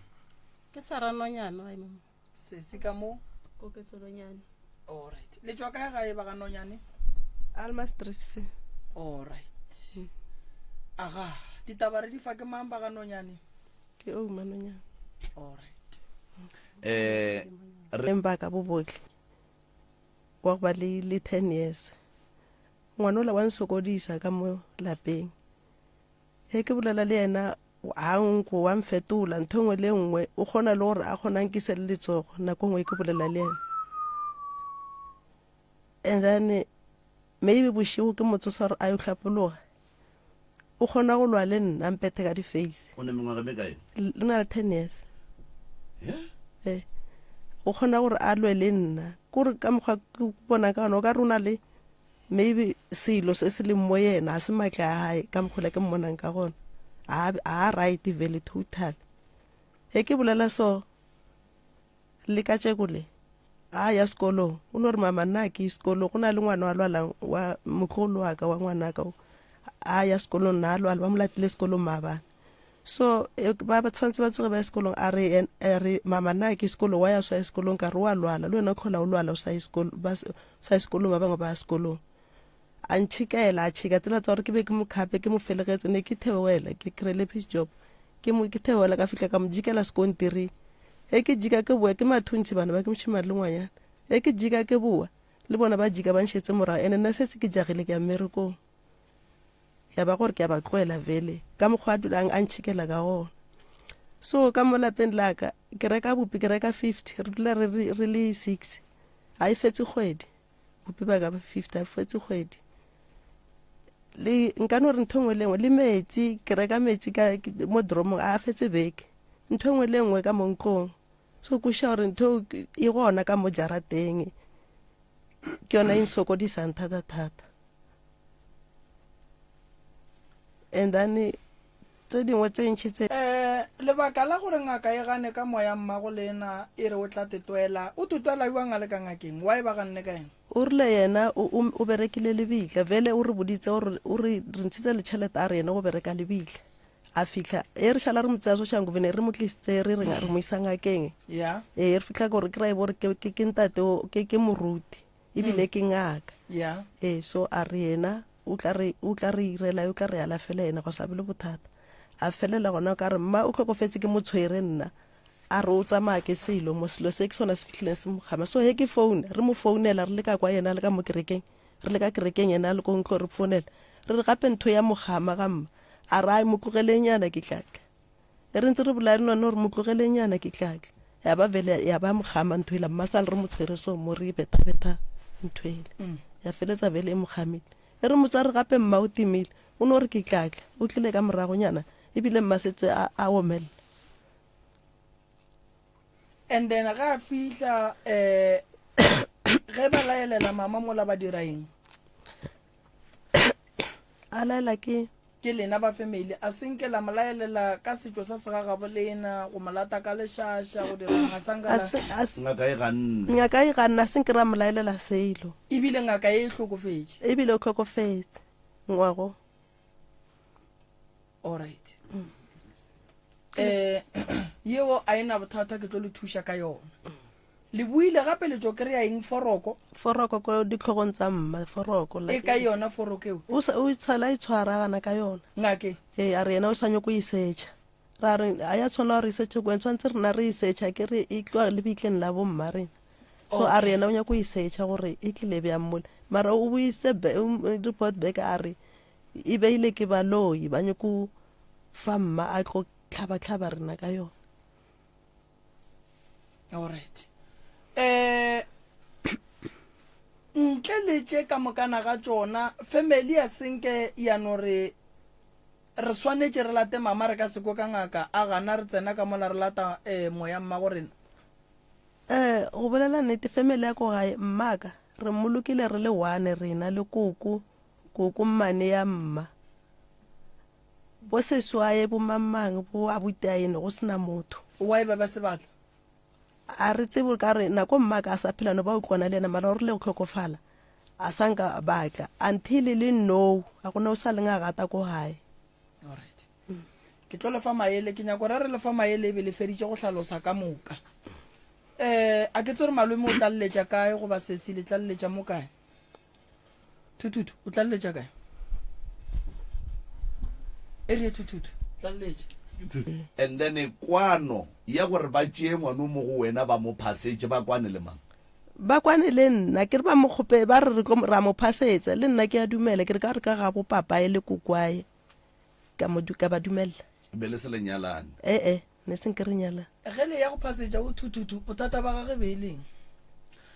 Ke Sarah Nonyana wa mama. Sesi ka mo? Koketso Nonyane. All right. Le tšwa kae gae ba ga Nonyane? Alma Strifs. All right. Aga, ditaba re di fa ke mang ba ga Nonyane? Ke Ouma Nonyane. All right. Eh, re ba ka bo botle. Wa go ba le le 10 years. Ngwanola wa nsokodisa ka mo lapeng. He ke bolela le yena a nko wa mfetola ntho nngwe le nngwe o kgona le gore a kgona nkise le letsogo nako nngwe ke bolela le yena. And then maybe bošego ke mo tsosa gore a yo hlapologa o kgona go lwa le nna mpethe ka di-face. O ne mengwaga me kae? O na le 10 years. Yeah. Eh. O kgona gore a lwe le nna. Kore ka mokgwa ke bona ka gona o ka re o na le maybe selo se se leng mo yena a se matle a gae ka mokgwa ke mmonang ka gona. A a right vele total. He ke bolela so le ka tšeko le a ya sekolong o no re mama nna ke sekolong go na le ngwana wa lwalang wa motlogolo wa ka wa ngwanaka a ya sekolong nna a lwala ba mo latile sekolong maabane so e, ba ba tshwanetse ba tsoge ba ye sekolong a re a re mama nna ke sekolong wa ya sa ye sekolong ka re wa lwala le wena o tlhola o lwala o sa ye sekolo ba sa ye sekolong ba bangwe ba ya sekolong a ntšhikela a tšhika tsela tsa gore ke be ke mo kgape ke mo felegetse ne ke theoela ke kry-ile peace job ke mo ke theoela ka fihla ka mo jikela sekontiring ge ke jika ke boa ke mathuntšhi bana ba ke mošemane le ngwanyana ge ke jika ke boa le bona ba jika ba nšetse morago ene nna setse ke jagile ke ya mmerekong ya ba gore ke a ba tloela vele ka mokgwa a dulang a ntšhikela ka gona so ka mo lapeng la ka ke reka bupi ke reka 50 re dula re re le 6 ga e fetse kgwedi bupi ba ka ba 50 ga e fetse kgwedi le nka no re ntho nngwe le nngwe le metsi ke reka metsi ka mo dromong a fetse beke ntho nngwe le nngwe ka mo ntlong so kwešiša gore ntho e gona ka mo jarateng ke yona e nsokodisang thata-thata and then tse dingwe tse ntšhi tse um lebaka la gore ngaka e gane ka moya mmago lena e re o tla tetwela o tetwela jwang a le ka ngakeng why ba ganne ka ena o rile yena o berekile lebitla vele o re boditse gore o re re ntshitse le tšhelete a re yena go bereka lebitla a fitlha e re šala re mo tseya soshangovene re mo tlisitse re re re mo isa ngakeng yeah ee re fitlha gore ke ra e bore ke ke ntate ke ke moruti ebile ke ngaka yeah ee so a re yena o tla re o tla re irela o tla re alafela yena go sa be le bothata a felela gona ka re mma o tlhokofetse ke mo tshwere nna a re o tsamaya ke selo mo selo se ke sona se fitlhileng se mo kgama so he ke founa re mo founela re le ka kwa yena le ka mo kerekeng re le ka kerekeng yena a le ko ntlo re founela re re gape ntho ya mogama ga mma a re ai mo tlogelenyana ke tlatla e re ntse re bolaya re none gore mo tlogelenyana ke tlatla ya ba vele ya ba mogama ntho ela mma sale re mo tshwere so mo re betha-betha ntho ele mm. ya feletsa vele e mogamile e re motsa re gape mma o timile o no re ke tlatla o tlile ka moragonyana ebile mma setse a omelela and then ga a fihla um ge ba laelela mama mola ba dira eng? A laela ke. Ke lena ba family. A se nke la mo laelela ka setšo sa segagabo lena, go mo lata ka lešaša, go dirang, a sa nka A la. se, a se. Ngaka e ganne. Ngaka e ganne, a se nke ra mo laelela selo. Ebile ngaka ye e hlokofetše. Ebile o hlokofetse ngwago. Alright. Eh, yeo a e na bothata ke tlo le thuša ka yona. Le buile gape le tšo kry-a eng foroko? Foroko ko ditlhogong tsa mma, foroko. E kae yona foroko eo? O sa, o itshela e tshwaragana ka yona. Ngake? Ee, a re yena o sa nyoko e setšha. Ra re, a ya tshwanela gore e setšhe kweng, tshwanetse rena re e setšha, ke re e tloga lebitleng la bomma rena. So a re yena o nyako e setšha gore e tlile bjang mole. Mara o buisitse report back a re e beile ke baloi ba nyoko fa mma a tlo tlhaba-tlhaba rena ka yona. Alright. Eh ntle le tše ka mokana ga tšona family ya senke ya no re re swanetše re late mama re ka se kwe ka ngaka a gana re tsena ka mola re lata eh, moya mmago rena. Eh go bolela nnete family ya ko gae mmaka re mmolokile re le one rena le koko koko mmane ya mma Bo seswaye, bo mang-mang, bo abutiaene, go se na motho. Why ba ba se batla? A re tsebe ka re nako mmaka a sa phela no ba utlwana le yena mara o rile go hlokofala a sa nka batla until le now a gona o sa leng a gata ko gae. Alright. Ke tlo le fa maele ke nyako re re le fa maele ebe le feditše go hlalosa ka moka. Eh a ke tsore malome o tlalletša kae goba sesi le tlalletša mo kae? Thuthuthu, o tlaleletša kae? Area Thuthuthu, tlaleletša. And then kwano ya gore ba tšee ngwano mo go wena ba mo phasetše, ba kwane le mang? Ba kwane le nna, ke re ba mo kgope, ba re re tlo ra mo phasetsa, le nna ke a dumela, ke re ka re ka gabo papae le kokwae, ka mo ka ba dumella. Be le se le nyalane? E-e, ne se nke re nyalane. Ge le ya go phasetša o Thuthuthu, bothata ba gage be e leng?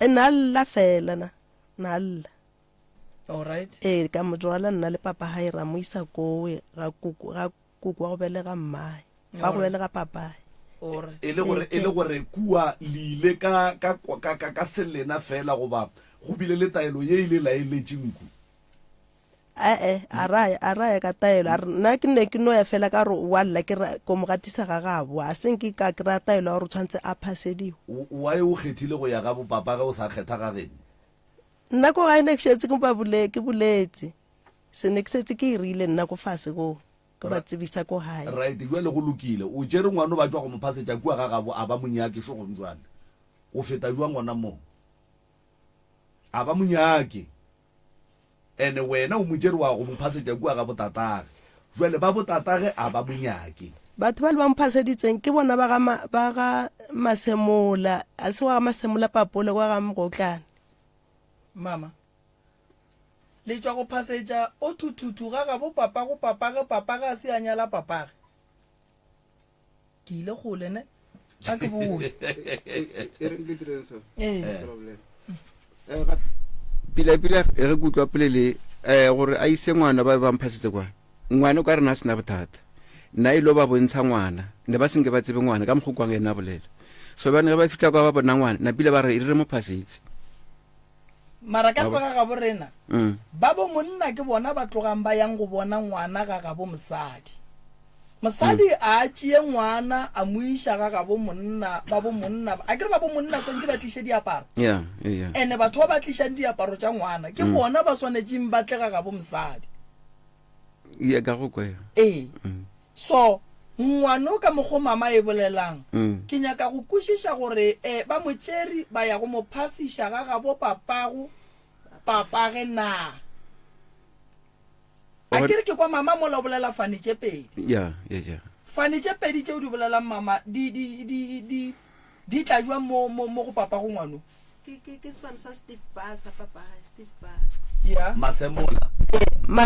E na lla fela na. Na lla. Alright. Ee, ka mo rwala nna le papa gae ra mo isa kowe ga koko ga koko wa go belega mmae, wa go belega papae. Alright. E le gore e le gore kua le ile ka ka ka ka ka selena fela goba go bile le taelo ye ile la eletše nku? Ae, a ra a ra ya ka taelo a re nna ke ne ke no ya fela ka gore wa lla ke ra ko mo gatisa ga gabo a se nke ka kry-a taelo ya gore o tshwanetse a phasediwe. Why o kgethile go ya ga bo papa ge o sa kgetha ga geno? Nna ko gae ne ke šetse ke ba bole ke boletse se ne ke setse ke e rile nna ko fase ko ke ba tsebisa ko gae. Right jwale go lokile o tšere ngwano ba tšwa go mo phasetša kua ga gabo a ba mo nyake šogong jwale o feta jwang gona moo a ba mo nyake. Ene wena o mo tšere wa go mo phasetša kua ga botatage. Jwale ba botatage a ba mo nyake. Batho bale ba mo phaseditseng ke bona ba ga ma, ba ga Masemola, a se wa ga Masemola Papola, wa ga Mogotlane. Mama, le tšwa go phasetša o thuthuthu ga gabo papago papage, papage a se a nyala papage. Ke ile kgole ne, a ke boe. E re nke direng so. Ee. Problem. Eh, ga- pila pila ge ke utlwa polele um gore a ise ngwana ba be ba mphasetse kwa ngwana o ka rena a sena bothata nna e lo ba bontsha ngwana ne ba senke ba tsebe ngwana ka mokgwa kwang ena a bolela so bane ge ba fitlha kwa ba bona ngwana napile ba re e re re mo phasetse Mara ka sega gabo rena, Mm. ba bo monna ke bona ba tlogang ba yang go bona ngwana ga gabo mosadi. Mosadi a tšee ngwana a mo iša ga gabo monna, ba bo monna, a ke re ba bo monna santše ba tliše diaparo. Yeah, yeah. Ene batho ba ba tlišang diaparo tša ngwana ke bona ba swanetšeng ba tle ga gabo mosadi. Yeah, ka go kwa. Ee. So, ngwano ka mokgo mama e bolelang, Mm. ke nyaka go kwešiša gore eh, ba mo tšeri ba ya go mo phasiša ga gabo papago papage na. A ke re ke kwa mama mola o bolela fane tše pedi. Yeah, yeah, yeah. Fane tše pedi tšeo di bolelang mama di di di di di tla jwang mo mo mo go papago ngwano? Ke ke ke sefane sa Steve Barr sa papa hae Steve Barr. Yeah. Masemola. Ma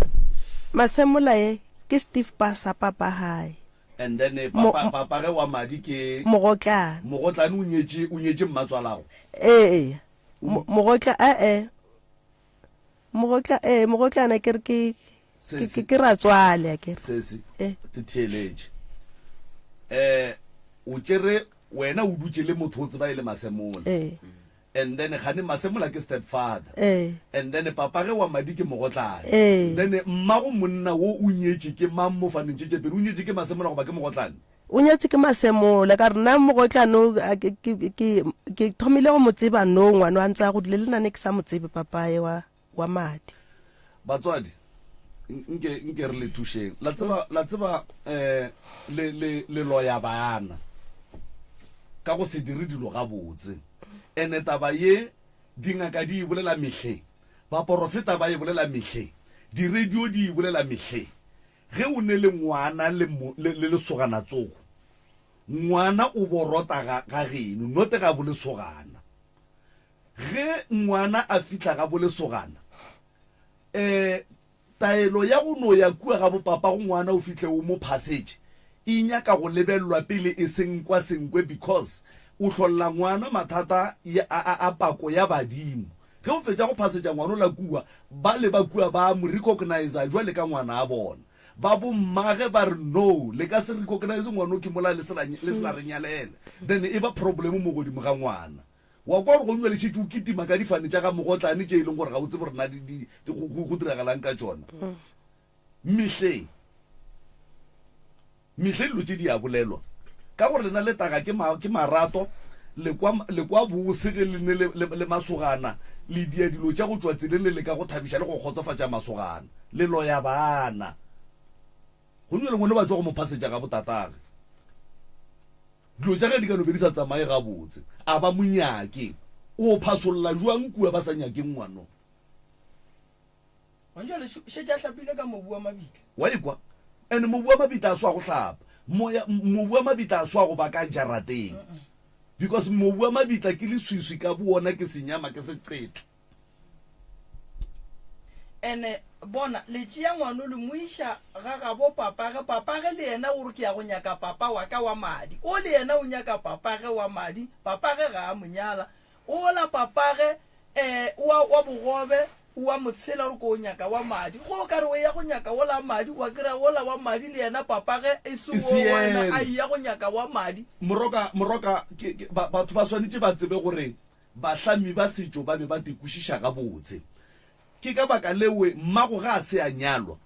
Masemola ye ke Steve Barr sa papa hae. And then eh, Mo- papa papa ge wa madi ke Mogotlane. Mogotlane o nyetše o nyetše mmatswalago. Ee. Mo- Mogotla eh eh. Mogotla ee Mogotlane ke re ke ke ke ke ratswale a ke re. Sesi Eh. te theeletše. Eh o tšere wena o dutše le motho o tseba e le Masemola. Ee. And then gane Masemola ke step father. Ee. And then papage wa madi ke Mogotlane. Ee. Then mmago monna wo o nyetše ke mang mo faneng tše tše pedi? O nyetše ke Masemola goba ke Mogotlane? O nyetše ke Masemola. Ka re nna Mogotlane o, a ke, ke, ke, ke thomile go mo tseba no ngwano a ntse a godile le nna ne ke sa mo tsebe papaye wa, wa madi. Batswadi, nke, nke re le thušeng. La tseba, la tseba, eh, le, le, le loya bana ka go se dire dilo gabotse. Ene taba ye, dingaka di e bolela mehleng, baporofeta ba e bolela mehleng, diradio di e bolela mehleng. Ge o ne le ngwana le, le, le lesogana tsoko, ngwana o borota ga, ga geno, note ga bolesogana. Ge ngwana a fihla ga bolesogana, um taelo ya go no ya kua ga bopapago ngwana o fihle o mo phasetše e nyaka go lebelelwa pele e senkwa senkwe because o hlolla ngwana mathata ya, a, a, a pako ya badimo. Ge o fetša go phasetša ngwana ola kua, bale ba kua ba mo recogniser jwale ka ngwana a bona. Ba bommage ba re no, le ka se recognise ngwano ke mola le se la, le se la re nyalela. Then e ba problem mo godimo ga ngwana. Wa kwa gore gongwe le šetše o kitima ka difane tša ga mogotlane tše e leng gore ga o tsebe gore na di, di, di, go, go, go diragalang ka tšona. Mehleng, mehleng dilo tše di a bolelwa. Ka gore lena le taga ke, ma, ke marato, le kwa, le kwa bose ge le ne le, le, le masogana, le dia dilo tša go tšwa tseleng le leka go thabiša le go kgotsofatša masogana. Le loya bana. Gomme bjale ngwano ba tšwa go mo phasetša ga botatage. Dilo tša ge di ka no be di sa tsamaye gabotse. A ba mo nyake. O phasolla bjang kua ba sa nyakeng ngwano? Gona jwale šetše a hlapile ka mobu wa mabitla. Wa ekwa? And mobu wa mabitla a swa go hlapa. Moya, mobu wa mabitla a swa go ba ka jarateng. Because mobu wa mabitla ke leswiswi ka bowona, ke senyama, ke seqetho. Ene bona le tšea ngwano le mo iša ga gabo papage, papage le yena o re ke ya go nyaka papa wa ka wa madi, o le yena o nyaka papage wa madi, papage ga a mo nyala, ola papage eh wa wa bogobe o a mo tshela o re ko o nyaka wa madi, go o ka re o ya go nyaka wola madi, wa kry-a wola wa madi le yena papage e se E wo se wena yena. a eya go nyaka wa madi. Moroka, moroka, ke, ke, ba, batho ba swanetše ba tsebe gore Bahlami ba setšo ba be ba te kwešiša gabotse. Ke ka baka lewe mmago ga a se a nyalwa,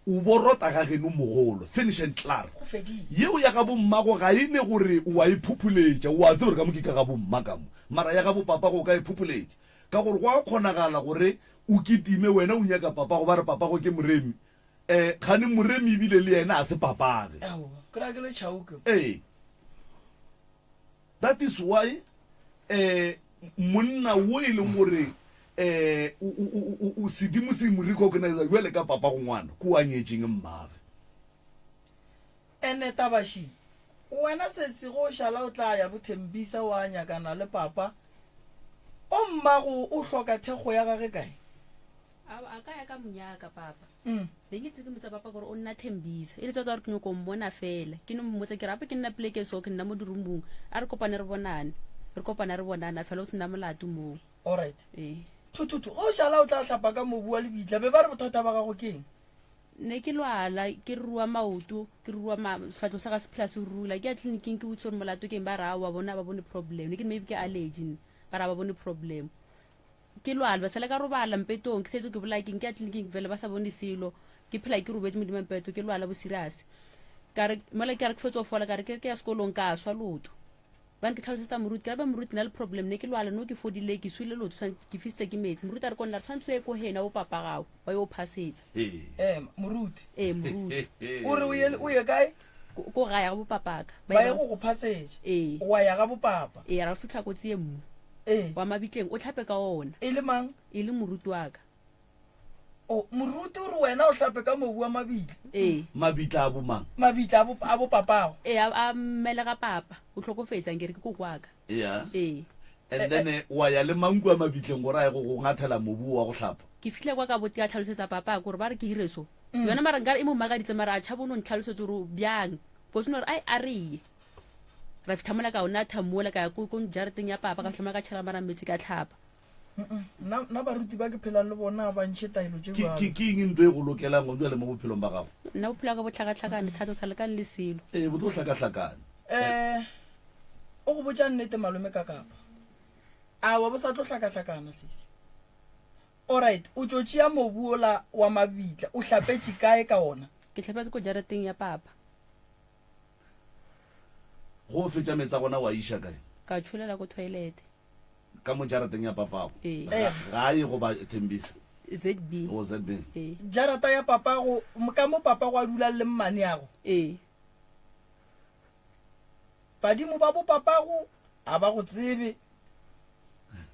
o bo rota ga geno mogolo. Finish and klaar. Go fedile. Yeo ya gabo mmago ga e ne gore o a e phuphuletša, o a tseba gore ka mo ke ka gabo mma ka mo. Mara ya gabo papago o ka e phuphuletša. Ka gore go a kgonagala gore o kitime wena o nyaka papago ba re papago ke Moremi. Eh, kgane Moremi ebile le yena ga se papage. Aowa, ke ra ke le tšhauke. Ee. That is why eh monna wo e leng gore eh o sedimo se mo recognize jwale ka papa go ngwana ko a nyetšeng mmage. Ene tabashi wena sesi go šala o tla ya bothembisa wa nyakana le papa o mmago o hloka thekgo ya gage kae? A ka ya ka monyaka papa. Mm. Ne ke tse ke motsa papa gore o nna thembisa. E le tsa gore ke nyoko mmona fela. Ke no mmotsa ke re ape ke nna pleke so ke nna mo dirumbung. A re kopane re bonane. Re kopana re bonana fela o se nna molato moo. All right. Ee. Thuthutu, go šala o tla hlapa ka mobu wa lebitla, be ba re bothata ba gago ke eng? Ne ke lwala, ke rua maoto, ke rua ma, sefatlho sa ga se phela se rula. Ke ya tleliniking ke botse gore molato ke eng, ba re aowa bona ba bone problem. Ne ke re maybe ke allergy nna. Ba re ba bone problem. Ke lwala, ba sale ka robala mpetong, ke setse ke bolaya keng, ke ya tleliniking vele ba sa bone selo, ke phela ke robetse modimo mpeto, ke lwala bo serious. Ka re mola ke re ke fetsa go fola, ka re ke re ke ya sekolong ka swa loto. Bane ke tlhalosetsa moruti, ke re ba moruti na le problem ne ke lwala no ke fodile ke swile loto, ke fisitse ke metsi. Moruti a re konna re tshwanetse o ye ko heno bo papa gago ba yo phasetsa. Ee, moruti. Ee, moruti. O re o ye o ye kae? Ko gae ga bo papaka. Ba ye go go phasetša. Ee. Wa ya ga bo papa. Ee, ra fitlha kotsi ye mmu. Ee. Wa mabitleng, o hlape ka ona. E le mang? E le moruti wa ka. O, moruti o re wena o hlape ka mobu wa mabitla. Ee. Mabitla a bo mang? Mabitla a bo, a bo papago. Ee, a, a mmelega papa. O hlokofetše, a nkere ke koko wa ka. Yeah. Ee. And then eh, wa ya le mang kua mabitleng gore a ye go go ngathela mobu wa go hlapa? Ke fihlile kwa ka bo, ka hlalosetsa papa gore ba re ke ire so. Yona mara nkare e mo makaditse mara a tšhaba o no ntlhalosetsa gore bjang. Because o no re, ai, a re ye. Ra fihla mola ka o natha mola ka ya ko ko jarateng ya papa ka fihla mola ka tšhela mara metsi ka tlhapa. Nna nna baruti ba ke phelang le bona ba ntšhe taelo tše Ke bjalo. ke ke eng ntho e go lokelang gona bjale mo bophelong ba gago? Nna bophelo bja ka bo hlakahlakane thata o sa lekane le selo. Ee, bo tlo hlakahlakana. Eh, o go botša nnete malome Kakapa. Awa bo sa tlo hlakahlakana sesi. Alright, o tšo tšea mobu ola wa mabitla, o hlapetše kae ka ona? Ke hlapetše ko jarateng ya papa. Go o fetša meetse a gona wa iša kae? Ka tšholela ko toilet. Ka mo jarateng ya papago? Ee. Ga, gae goba Thembisa? ZB. O ZB. Ee. Jarata ya papago, ka mo papago a dulang le mmaneago? Ee. Badimo ba bopapago a ba go tsebe.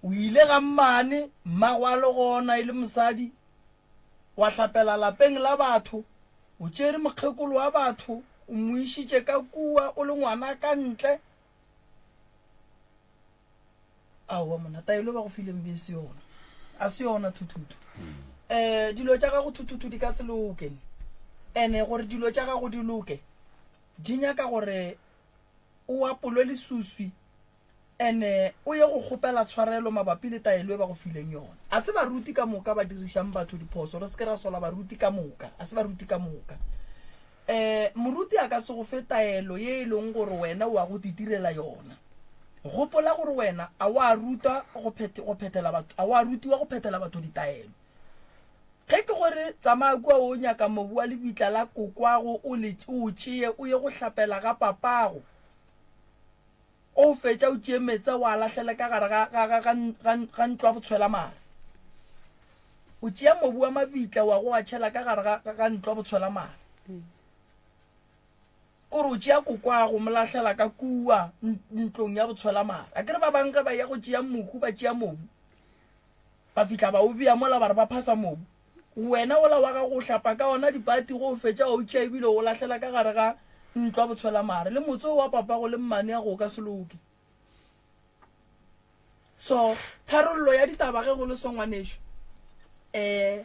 O ile ga mmane, mmago a le gona e le mosadi, wa hlapela lapeng la batho, o tšere mokgekolo wa batho, o mo išitše ka kua o le ngwana ka ntle. Aowa monna, taelo ba go fileng be se yona. A se yona thuthuthu. Um dilo tša gago thuthuthu di ka se loke. Ene gore dilo tša gago di loke, di nyaka gore o apolwe lesuswi ene o ye go kgopela tshwarelo mabapi le taelo e ba go fileng yona. A se baruti ka moka ba dirišang batho diphoso, re se ke ra sola baruti ka moka, a se baruti ka moka. Um moruti a ka se go fe taelo ye e leng gore wena o a go titirela yona. Gopola gore wena a wa rutwa go phethela batho, a wa rutiwa go phethela batho ditaelo. Ge ke gore tsamaya kua o nyaka mobu wa lebitla la kokwago o le o tšee o ye go hlapela ga papago, o fetša o tšee meetse wa lahlele ka gare ga, ga, ga, ga, ga, ga ntlo ya botshwelamare. O tšea mobu wa mabitla wa go a tšhela ka gare ga, ga ntlo ya botshwelamare. Kore o tšea kokwago mo lahlela ka kua ntlong ya botshwelamare. A ke re ba bang ge ba ya go tšea mohu ba tšea mobu. Ba fihla ba o bea mola ba re ba phasa mobu. Wena wola wa gago o hlapa ka ona dipati go o fetša wa o tšea ebile o lahlela ka gare ga ntlo ya botshwelamare. Le motse wa papago le mmaneago o ka se loke. So tharollo ya ditaba ge go le so ngwanešu, um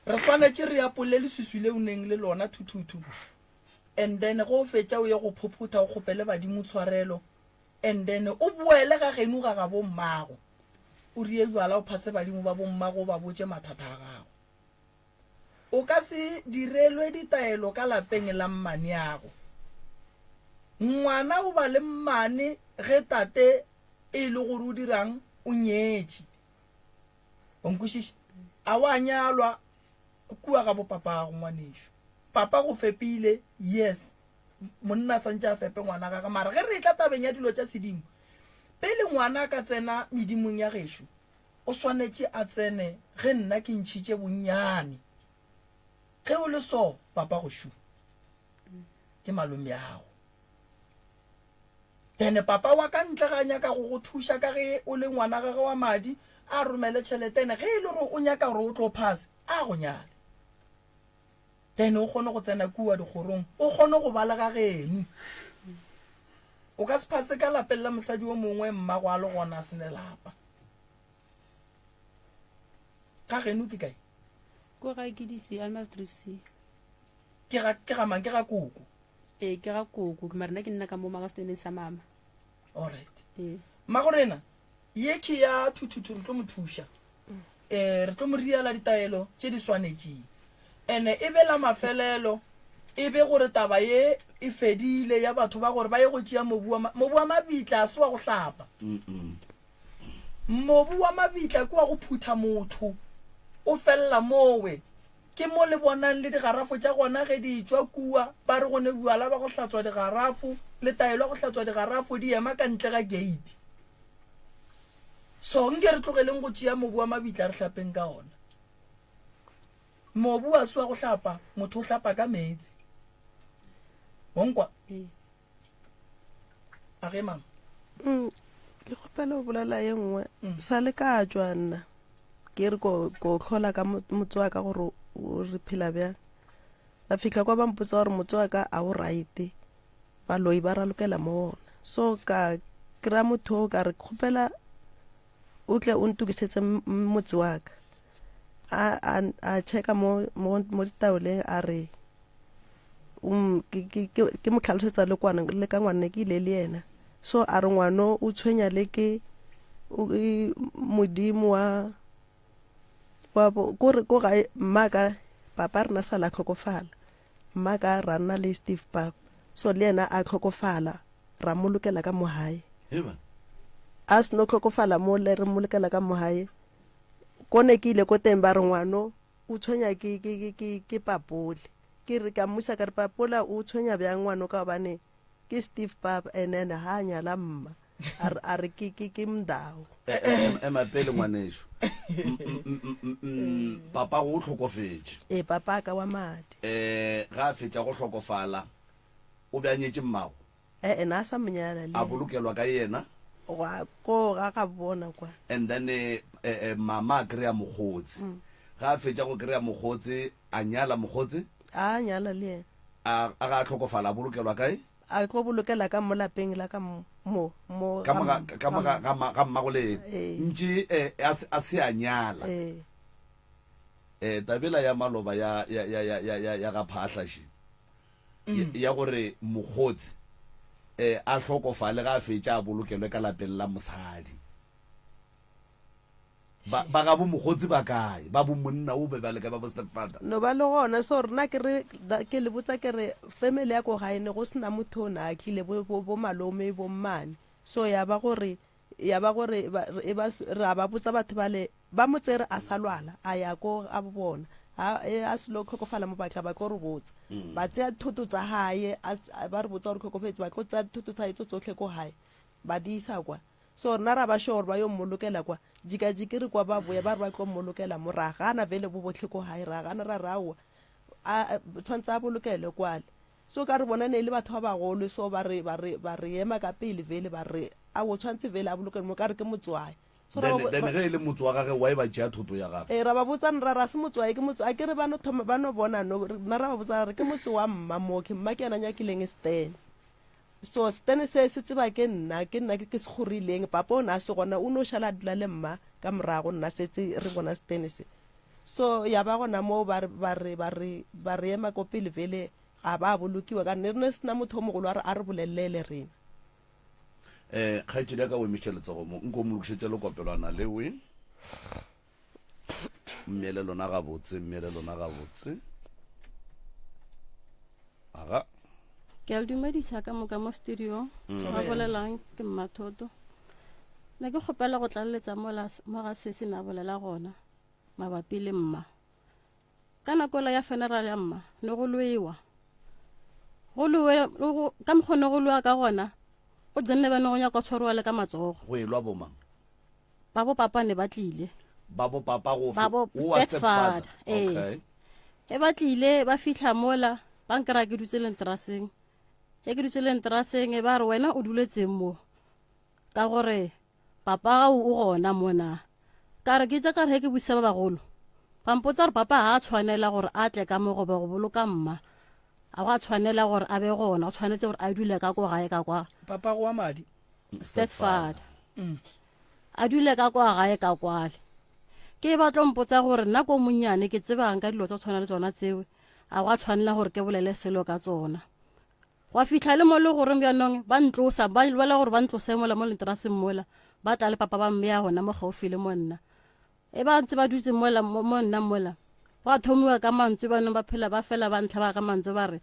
re swanetše re apole leswiswi le o neng le lona thuthuthu and then go o fetša o ye go phophotha o kgopele badimo tshwarelo. And then o boele ga geno ga gabo mmago, o rie jwala o phase badimo ba bommago o ba botše mathata a gago. O ka se direlwe ditaelo ka lapeng la mmaneago. Ngwana o ba le mmane ge tate e le gore o dirang o nyetše. O nkwešiša? A wa nyalwa kua ga bopapago ngwanešo. Papa go fepile, yes. Monna a santše a fepe ngwana gage, mara ge re etla tabeng ya dilo tša sedimo, pele ngwana a ka tsena medimong ya gešo, o swanetše a tsene ge nna ke ntšhitše bonnyane. Ge o le so, papa go šu ke malomeago. Then papa wa ka ntle ga a nyaka go go thuša ka ge o le ngwana gage wa madi, a romele tšhelete ene ge e le gore o nyaka gore o tlo phase, a go nyale. Then o kgone go tsena kua dikgorong, o kgone go ba le ga geno. O ka se phase ka lapeng la mosadi o mongwe mmago a le gona a se ne lapa. Ga geno ke kae? Ko gae ke di-C, Almarsdrift C. Ke ga, ke ga mang? Ke ga koko? Ee, ke ga koko, mara nna ke nna ka mo magasteneng sa mama. Alright. Ee. Mmagorena, ye ke ya thuthuthu re tlo mo thuša. um re tlo mo riela ditaelo tše di swanetšeng ene e be la mafelelo e be gore taba ye e fedile ya batho ba gore ba ye go tšea mobu wa mobu wa mabitla a se wa go hlapa mobu wa mabitla ke wa go phutha motho o felela mowe ke mo le bonang le digarafo tša gona ge di tšwa kua ba re go ne bjala ba go hlatswa digarafo le taelo ya go hlatswa digarafo di ema ka ntle ga gate So nke re tlogeleng go tšea mobu wa mabitla re hlapeng ka ona. Mobu wa se wa go hlapa, motho o hlapa ka meetse. Wa nkwa? Ee. A ge mama. Mm, ke kgopela go bolela ye nngwe mm. sa le ka tšwa nna ke re ko ko hlola ka motse wa ka gore o re phela bjang ba fihla kwa ba mpotsa gore motse wa ka a o right Baloi ba ralokela mo wona. So ka kry-a motho o ka re kgopela o tle o ntokisetse motse wa ka. A, a, a checka mo, mo, mo ditaoleng a re um, ke, ke, ke, ke mo tlhalosetsa le kwana le ka ngwane ke ile le yena. So a re ngwano o tshwenya le ke o, e, modimo wa wa bo ko re ko gae mmaka papa rena sa la tlhokofala. Mmaka ra nna le Steve Pap so le yena a tlhokofala ra mo lokela ka mo gae. Hei bana. A seno hlokofala mo le re mmolokela ka mo gae, ko ne ke ile ko teng ba re ngwano o tshwenya ke, ke, ke, ke, ke papole. Ke re ka mmusa ka re papola o tshwenya bjang ngwano ka gobane ke Steve Papa and then ha a nyala mma. A re, a re ke, ke, ke Mndau. E, e, ema pele ngwanešu. Papago o hlokofetše. Ee, papaka wa madi. Um ga a fetša go hlokofala o be a nyetše mmago? E-e, na a sa mo nyala le A bolokelwa ka yena? Gwa ko ga ga bona kwa. And then eh, eh, mama a kry-a mokgotsi. Ga a fetša go kry-a mokgotsi, a nyala mokgotsi? A nyala le yena. A, a ga a hlokofala a bolokelwa kae? A tlo bolokela ka mo lapeng la ka mo, mo Ka mo ga, ka mo ga, ga, ga mmago le yena. Ee. Ntše eh, a se, a se a nyala. Ee. Eh, tabela ya maloba ya, ya, ya, ya, ya, ya, ya ga Phaahla še. ya gore mokgotsi a hlokofale ga a fetša a bolokelwe ka lapeng la mosadi. Ba, ba gabo mokgotsi ba kae? Ba bo monna o be ba le kae? Ba bo stepfather? No ba le gona. So rena ke re, ke le botsa ke re family ya ko gae ne go sena motho o na a tlile bo, bo, bo malome, bo mmane. So ya ba gore, ya ba gore ba, e ba, ra ba botsa batho bale Ba mo tsere a sa lwala, a ya ko ga bona. Ha e a selo tlhokofala mo batla ba tlo re botsa. Ba tseya dithoto tsa hae, a ba re botsa gore tlhokofetse, ba tlo tseya dithoto tsa hae tso tsotlhe ko hae, ba di isa kwa. So rena ra ba sure gore ba yo mmolokela kwa. Jikajiki re kwa ba boya ba re ba tlo mmolokela mo, ra gana vele bo botlhe ko hae, ra gana ra re aowa, a tshwantse a bolokelwe kwale. So ka re bona ne e le batho ba bagolo, so ba re ba re ba re ema ka pele vele ba re aowa o tshwantse vele a bolokelwe mo, ka re ke motswae. So ra Then, ba bo- then ra- ge e le motse wa gage, why ba tšea thoto ya gage? Ee, ra ba botsa ra ra se motse wa ke motse a ke re ba no thoma ba no bona no rena ra ba botsa ra re ke motse wa mma mo ke mma ke yena nyakileng stene so stene se se tseba ke nna ke nna ke ke se kgorileng papa o ne a se gona o no šala a dula le mma ka morago nna setse re bona stene se so ya ba gona moo ba re ba re ba re ba re ema ko pele vele ga ba bolokiwa ka ne re ne sena motho o mogolo a re a re bolelele rena um kgaetšedi ya ka o emiše letsogo mo nko mo lokišetše lekopelwana lewe mmele lona gabotse mmele lona gabotse aga ke a le dumedisa ka moka mo studio mm. ba bolelang ke mmathoto ne ke kgopela go tlaleletsa mo ga se se na bolela gona mabapi le mma Ka nako ela ya funeral ya mma ne go lwewa go lwewe ka mokgwa ne go lwewa ka gona go gcine ba ne go nyaka tshwariwa le ka matsogo go elwa bomang ba bo papa ne ba tlile ba bo papa go ba bo stepfather ee okay e ba tlile ba fitlha mola ba nkry ke dutse lenteraseng e ke dutse lenteraseng e ba re wena o duletseng mo ka gore Papa gago o gona mo na? Ka re, Ke tša ka re ge ke botšiša ba bagolo, ba mpotsa gore papa ga a tshwanela gore a tle ka mo goba go boloka mma. A go a tshwanela gore a be gona, o tshwanetse gore a dule ka ko gae ka kwa. Papa go wa madi. Stepfather. Mm. A dule ka kwa gae ka kwale. Ke ba tlo mpotsa gore nna ko monnyane ke tsebang ka dilo tsa tshwana le tsona tsewe. A go a tshwanela gore ke bolele selo ka tsona. Gwa fihla le mo le goreng bjanong ba ntlosa, ba lwela gore ba ntlose mola mo lenteraseng mola, ba tla le papa ba mmea gona mo gaufi le mo nna. E ba ntse ba dutse mola mo nna mola, gwa thomiwa ka mantswe banong ba phela ba fela ba ntlhaba ka mantswe ba re,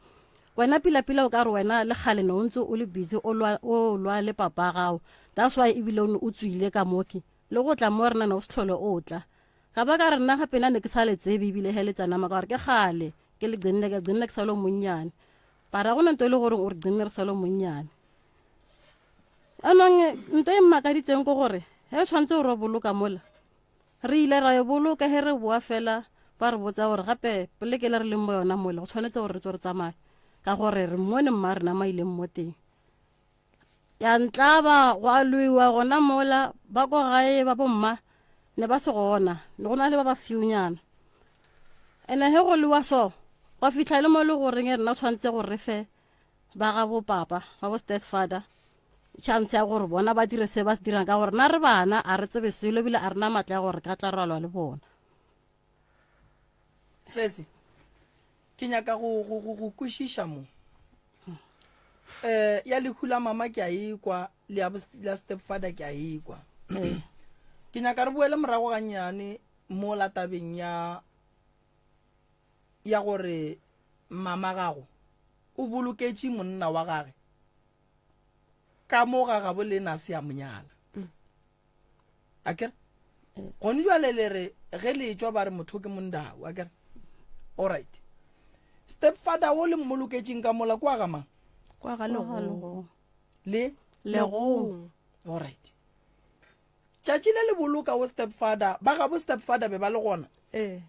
wena pila-pila o ka re wena le kgale ne o ntse o le busy o lwa o lwa le papa gago, that's why ebile o ne o tswile ka moke le go tla mo rena ne o se tlhole o tla. Ka ba ka re nna gape nna ne ke sa le tsebe ebile he le tsanama ka gore ke kgale ke le gcinne ke gcinne ke sa le monnyane. Ba ra gona nto e le gore o re gcinne re sa le monnyane. Anong nto e mmakaditseng ke gore he tshwanetse gore o boloka mola re ile ra e boloka he re boa fela ba re botsa gore gape poleke le re leng mo yona mola go tshwanetse gore re tswe re tsamaye ka gore re mmone mma rena ma ileng mo teng ya ntlaba gwa lwewa gona mola ba ko gae ba bomma ne ba se gona ne go na le ba ba fewnyana ene he go lewa so gwa fitlha le mo le goreng e rena tshwanetse gore re fe ba ga bo papa ba bo step father chance ya gore bona ba dire se ba se dirang ka gore na re bana a re tsebe selo ebile a rena matla ya gore ka tla rwalwa le bona sesi Ke nyaka go, go, go, go kwešiša mo. Eh, ya lehu la mama ke a ekwa, le ya, la stepfather ke a ekwa. Ke nyaka re boele morago gannyane mo la tabeng ya, ya gore mama gago o boloketše monna wa gage ka mo ga gabo le na se a monyala. A kere? Gone jwale le re ge le etšwa ba re motho ke mondao, a kere? All right. Stepfather o le mmoloketšeng ka mola kwa ga mang? Kwa ga Legong. Le? Legong. All right. Tšatši le le boloka o stepfather, ba gabo stepfather be ba le gona? Ee.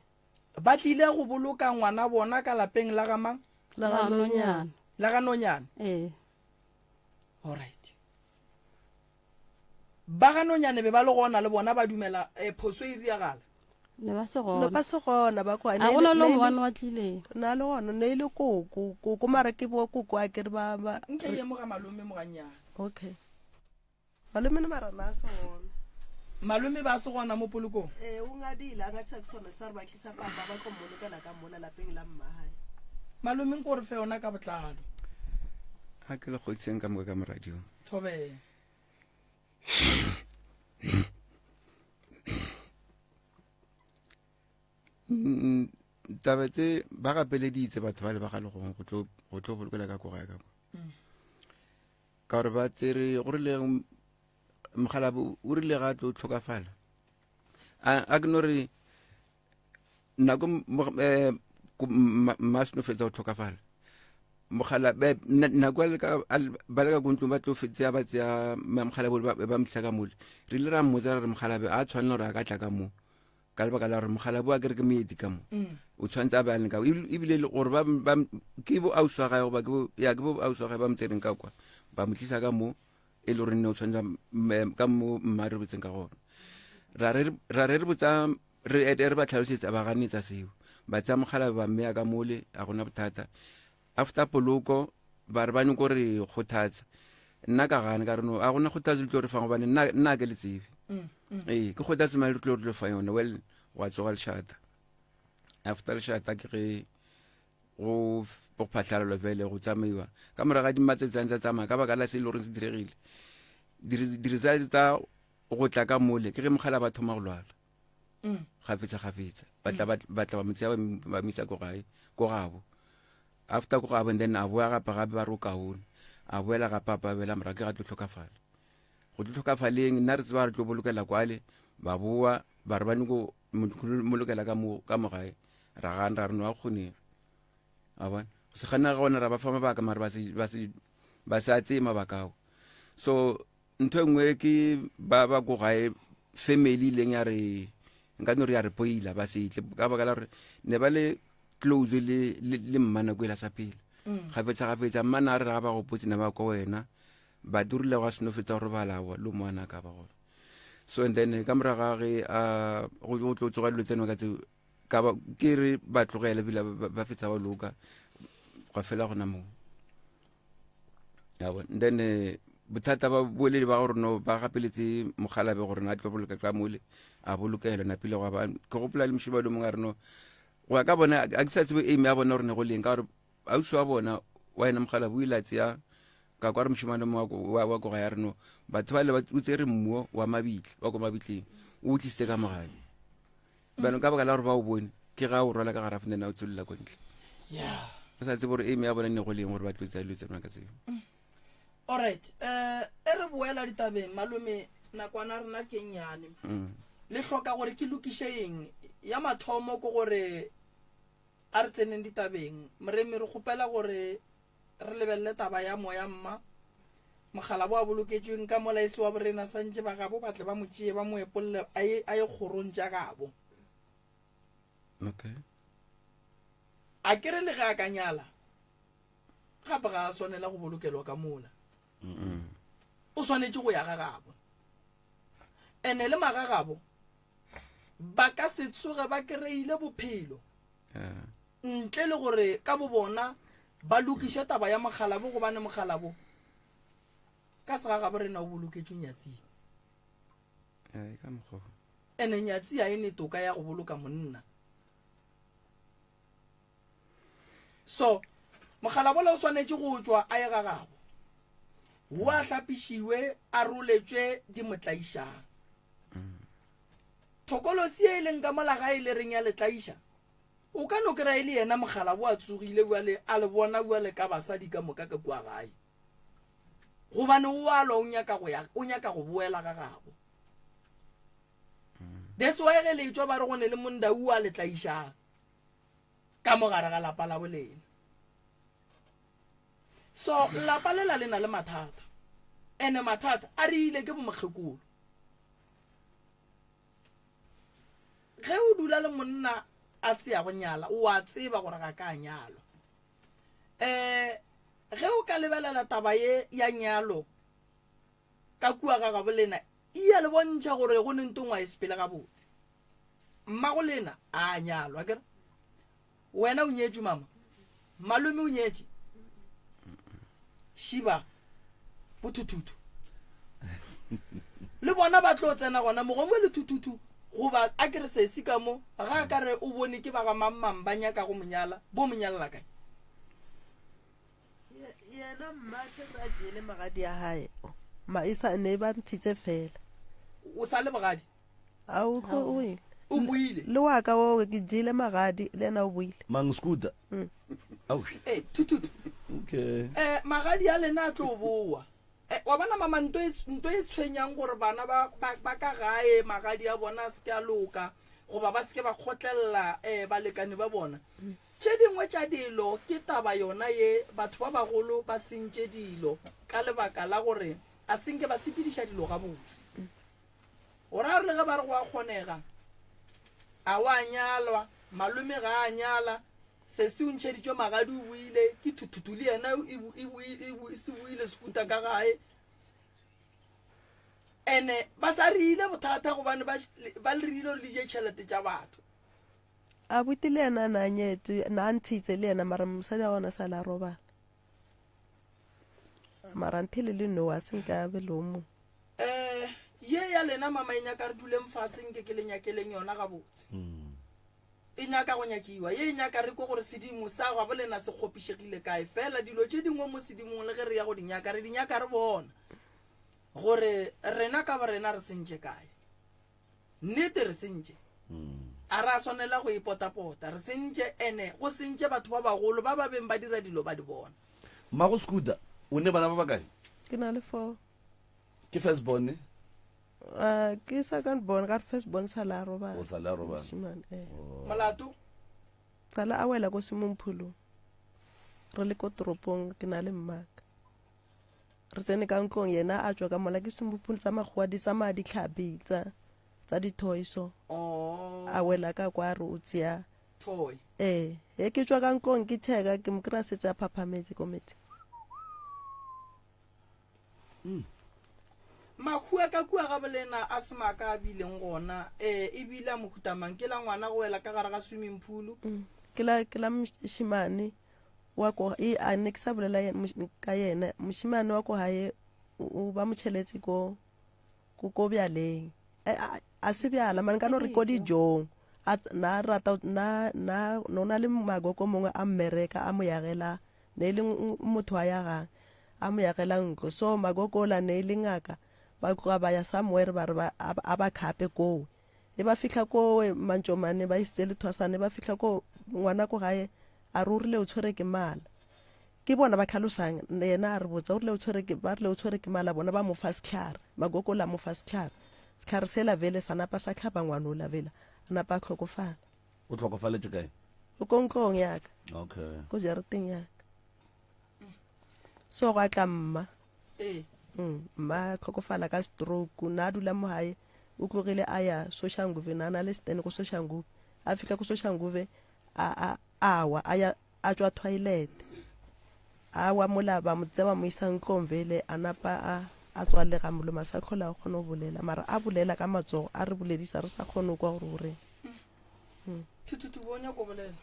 Ba tlile go boloka ngwana bona ka lapeng la ga mang? La ga Nonyana. La ga Nonyana? Ee. All right. Ba ga Nonyane be ba le gona le bona ba dumela eh, phoso e riagala. Ne ba se gona. Ne ba se gona ba kwa. A gona lo mongwe wa tlileng. Na le gona ne ile koko, koko mara ke bo koko a ke re ba ba. Nke ye mo ga malome mo gannyane. Okay. Malome ne mara na se gona. Malome ba se gona mo polokong? Ee, o ngadile, a ngadisa ke sone sa re ba tlisa papa ba tlo mmolokela ka mola lapeng la mmahae. Malome nko re fe yona ka botlalo. A ke le kgodiseng ka moka ka mo radiong. Thobela. Mm, taba tse ba gapeleditse batho ba le ba ga legong go tlo go tlo bolokela ka koga ka kwa mm. ka gore ba tsere go rile mogalabo o rile ga tlo tlhokafala a ke no re nako eh, mma seno fetsa go tlhokafala mogala nako ba le ka ko ntlong ba tlo tseya ba tseya mogalabe ba mtlisa ka mole re ile ra mmotsa re re mogalabe a tshwanela gore a ka tla ka mo ka lebaka la gore mogalabe a kere ke moeti ka mo mm. o tshwanetse a be a leng ka ebile gore ke bo ausi wa gae goba ya ke bo ausi wa gae ba mo tsereng ka kwa ba mo tlisa ka mo e le gore nne o tshwanetse ka mo mma re botseng ka gona ra re re botsa re re ba tlhalosetsa ba ganetsa seo ba tsaya mogala ba mmeya ka mole a gona bothata after poloko ba re ba nyako re kgothatsa nna ka gana ka re no a gona kgothatso le tlo re fang gobane nna nna ke le tsebe mm, mm. ee ke kgothatso male re tlo re tlo fa yone well wa tsoga lešata after lešata ke ge go go phatlhalalwa fele go tsamaiwa ka morago ga dimatsatsi a ntse a tsamaya ka baka la se e le goreng se diregile di-results tsa go tla ka mole ke ge mogala ba thoma go lwala mm. gafetsa gafetsa ba tla ba tla ba mo tseya ba mo isa ko gae ko gabo after ko gabo and then a boa gape gape ba re o kaone a boela gape a pabela morago ke ga tlo tlhokafala go tlo tlhokafaleng nna re tseba re tlo bolokela kwale ba boa ba re ba nyako molokela ka mo ka mo gae ra gana ra re no a kgonege a bona go se gana ga gona ra ba fa mabaka mare ba se ba se ba sa tseye mabaka ao so Ntho e nngwe ke ba ba ko gae family ileng ya re nka no re ya re poila ba se tle ka baka la gore ne ba le close le le, le mma nako e la sa pele mm. gafetsa gafetsa mma na re ga ba gopotse ne ba kwa wena ba dirile gwa seno fetsa go robala wa lo moana ka ba gona so and then ka morago ga ge a go tlo tsoga dilo tseno ka tseo ka ba ke re ba tlogele bila ba fetsa ba loka gwa fela gona moo ya bona then eh, bothata ba boeledi ba gore no ba gapeletse mogalabe gore na tlo boloka ka mole a bolokela napile gwa ba ke gopola le mošebadi mongwe a re no go ya ka bona a ke sa tsebe aim ya bona gore ne go leng ka gore ausi wa bona wa ena mogalabe o ile a tseya ka kwa re mošemane mongwe wa koga ya re no batho ba le o tsere mmuo wa mabitla wa ko mabitleng o tlisitse ka mogale Bjalo ka baka la gore ba o bone, ke ga o rwala ka gare a o tsolola ko ntle. Yeah. O sa tsebe gore aim ya bona ne go leng gore ba tlo tsaya dilo tsa bona ka tseo. Alright, eh e re boela ditabeng malome nakwana rena ke nnyane. Mm. Le hloka gore ke lokiše eng? Ya mathomo ke gore a re tseneng ditabeng. Moremi re kgopela gore Re lebelele taba ya moya mma. Mogala bo a boloketšweng ka mola e se wa borena santše ba gabo ba tle ba mo tšee ba mo epolle a ye a ye kgorong tša gabo. Okay. A ke re le ge a ka nyala gape ga a swanela go bolokelwa ka mola. O swanetše go ya ga gabo. Ene le magagabo ba ka se tsoge ba kry-ile bophelo. Yeah. Ntle le gore ka bobona ba lokiše taba ya mokgalabo gobane mokgalabo ka segagabo rena o boloketšwe nyatsing. Ee, ka mokgwa. Ene nyatsi ga e ne toka ya go boloka monna. So mokgalabo le o swanetše go tšwa a ye ga gabo. Wo a hlapišiwe a roletšwe di mo tlaišang. Thokolosi e leng ka mola gae le reng ya le tlaiša. O ka no kry-a e le yena mokgalabo a tsogile bjale a le bona bjale ka basadi ka moka ka kua gae. Gobane o a lwa o nyaka go ya o nyaka go boela ga gabo. That's why ge le tšwa ba re go ne le mondau a le tlaišang ka mo gare ga lapa la bolena. So lapa lela le na le mathata. Ene mathata a re ile ke bomokgekolo. Ge o dula le monna a se ya go nyala, o a tseba gore ga ka nyalwa. Eh ge o ka lebelela taba ye ya nyalo ka kua ga gabo lena e ya le bontšha gore go ne ntongwa e sepele gabotse. Mmago lena a nyalwa kere wena o nyetšwe mama malome o nyetše šiba bothuthuthu le bona ba tlo tsena gona mogongwe le thuthuthu goba a ke re sesi ka mo ga a ka re o bone ke ba ga mang-mang ba nyaka go monyala bo monyalela kae yena mma setse a jele magadi a gae ma e sa ne ba ntshitse fela o sa le bogadi a o tlo o ile o buile le wa ka o ke jele magadi le yena o buile mang scooter mm. Eh, thuthuthu okay eh magadi a lena a tlo boa eh, wa bona mama nto e, nto e tshwenyang gore bana ba, ba, ba ka gae magadi a bona a se ke a loka goba ba se ke ba kgotlelela um balekane ba bona tše dingwe tša dilo ke taba yona ye batho ba bagolo ba sentše dilo ka lebaka la gore a senke ba sepediša dilo gabotse O ra re le ge ba re go a kgonega, a wa nyalwa, malome ga a nyala, sesi o ntšheditšwe magadi o buile, ke thuthuthu le yena e se buile sekuta ka gae. Ene ba sa rile bothata gobane ba le rile gore le je tšhelete tša batho. Abuti le yena na nyetswe, na ntshitse le yena mara mosadi wa gona sa la robala. Mara nthele le no a se nka be le o mongwe. Eh, ye ya lena mama e nyaka re duleng fase nke ke le nyakeleng yona gabotse. Mm. E nyaka go nyakiwa, ye e nyaka re kwe gore sedimo sa gwa bolena se kgopišegile kae. Fela dilo tše dingwe mo sedimong le ge re ya go di nyaka, re di nyaka re bona gore rena ka borena re sentše kae. Nnete re sentše. Mm. A ra swanela go ipotapota, re sentše ene go sentše batho ba bagolo ba ba beng ba dira dilo ba di bona. Mmago Skuda, o ne bana ba bakae? Ke na le four. Ke first born? Uh, ke second born ka first born sa la robala. O sa la robala. Moshimane, eh. Oh. Molato? Sala a wela ko Semomphulong. Re le ko toropong ke na le mmaka. Re tsene ka ntlong yena a tšwa ka mola ke Semomphulong tsa makgowa di tsamaya ditlhapi tsa tsa di-toy so. Oh. A wela ka kwa re o tseya toy. Ee, he ke tšwa ka ntlong ke checka ke mo kry-a setse a phaphametse ko metsing. Mm. Mahu a ka kua ga bolena a se maaka a bileng gona ee e bile a mohuta mang? Ke la ngwana go wela ka gare ga swimming pool? Mm. Ke la ke la mošemane wa ko e a ne ke sa bolela ka yena mošemane wa ko gae o ba motšheletse ko ko ko bjaleng a se bjala mane ka no re ko dijong a na rata na na no na le magoko mongwe a mmereka a mo yagela ne e le motho a yagang a mo yagela ntlo so magokola ne e le ngaka ba tloga ba ya somewhere ba re ba a ba khape kowe e ba fihla kowe mantšomane ba isitse lethwasane ba fihla ko ngwana ko gae a re o rile o tshwere ke mala ke bona ba tlhalosang yena a re botsa o rile o tshwere ke ba rile o tshwere ke mala bona ba mo fa setlhare magokola mo fa setlhare setlhare sela vele sa napa sa tlhaba ngwana ola vela a napa a tlhokofala O hlokofaletše kae? O ko ntlong ya ka. Okay. Ko jarateng ya ka. So gwa tla mma. Ee. Mm, mma a tlhokofala ka stroke, na a dula mo gae, o tlogile a ya Soshanguve, na na le stand ko Soshanguve. A fihla ko Soshanguve, a a a wa, a ya a tšwa toilet. A wa mola ba mo tsea ba mo isa ntlong vele, a napa a a tswalega molomo a sa tlhola a kgona go bolela, mara a bolela ka matsogo, a re boledisa re sa kgone go kwa gore o reng. Hmm. Thuthutu bo nyako bolela.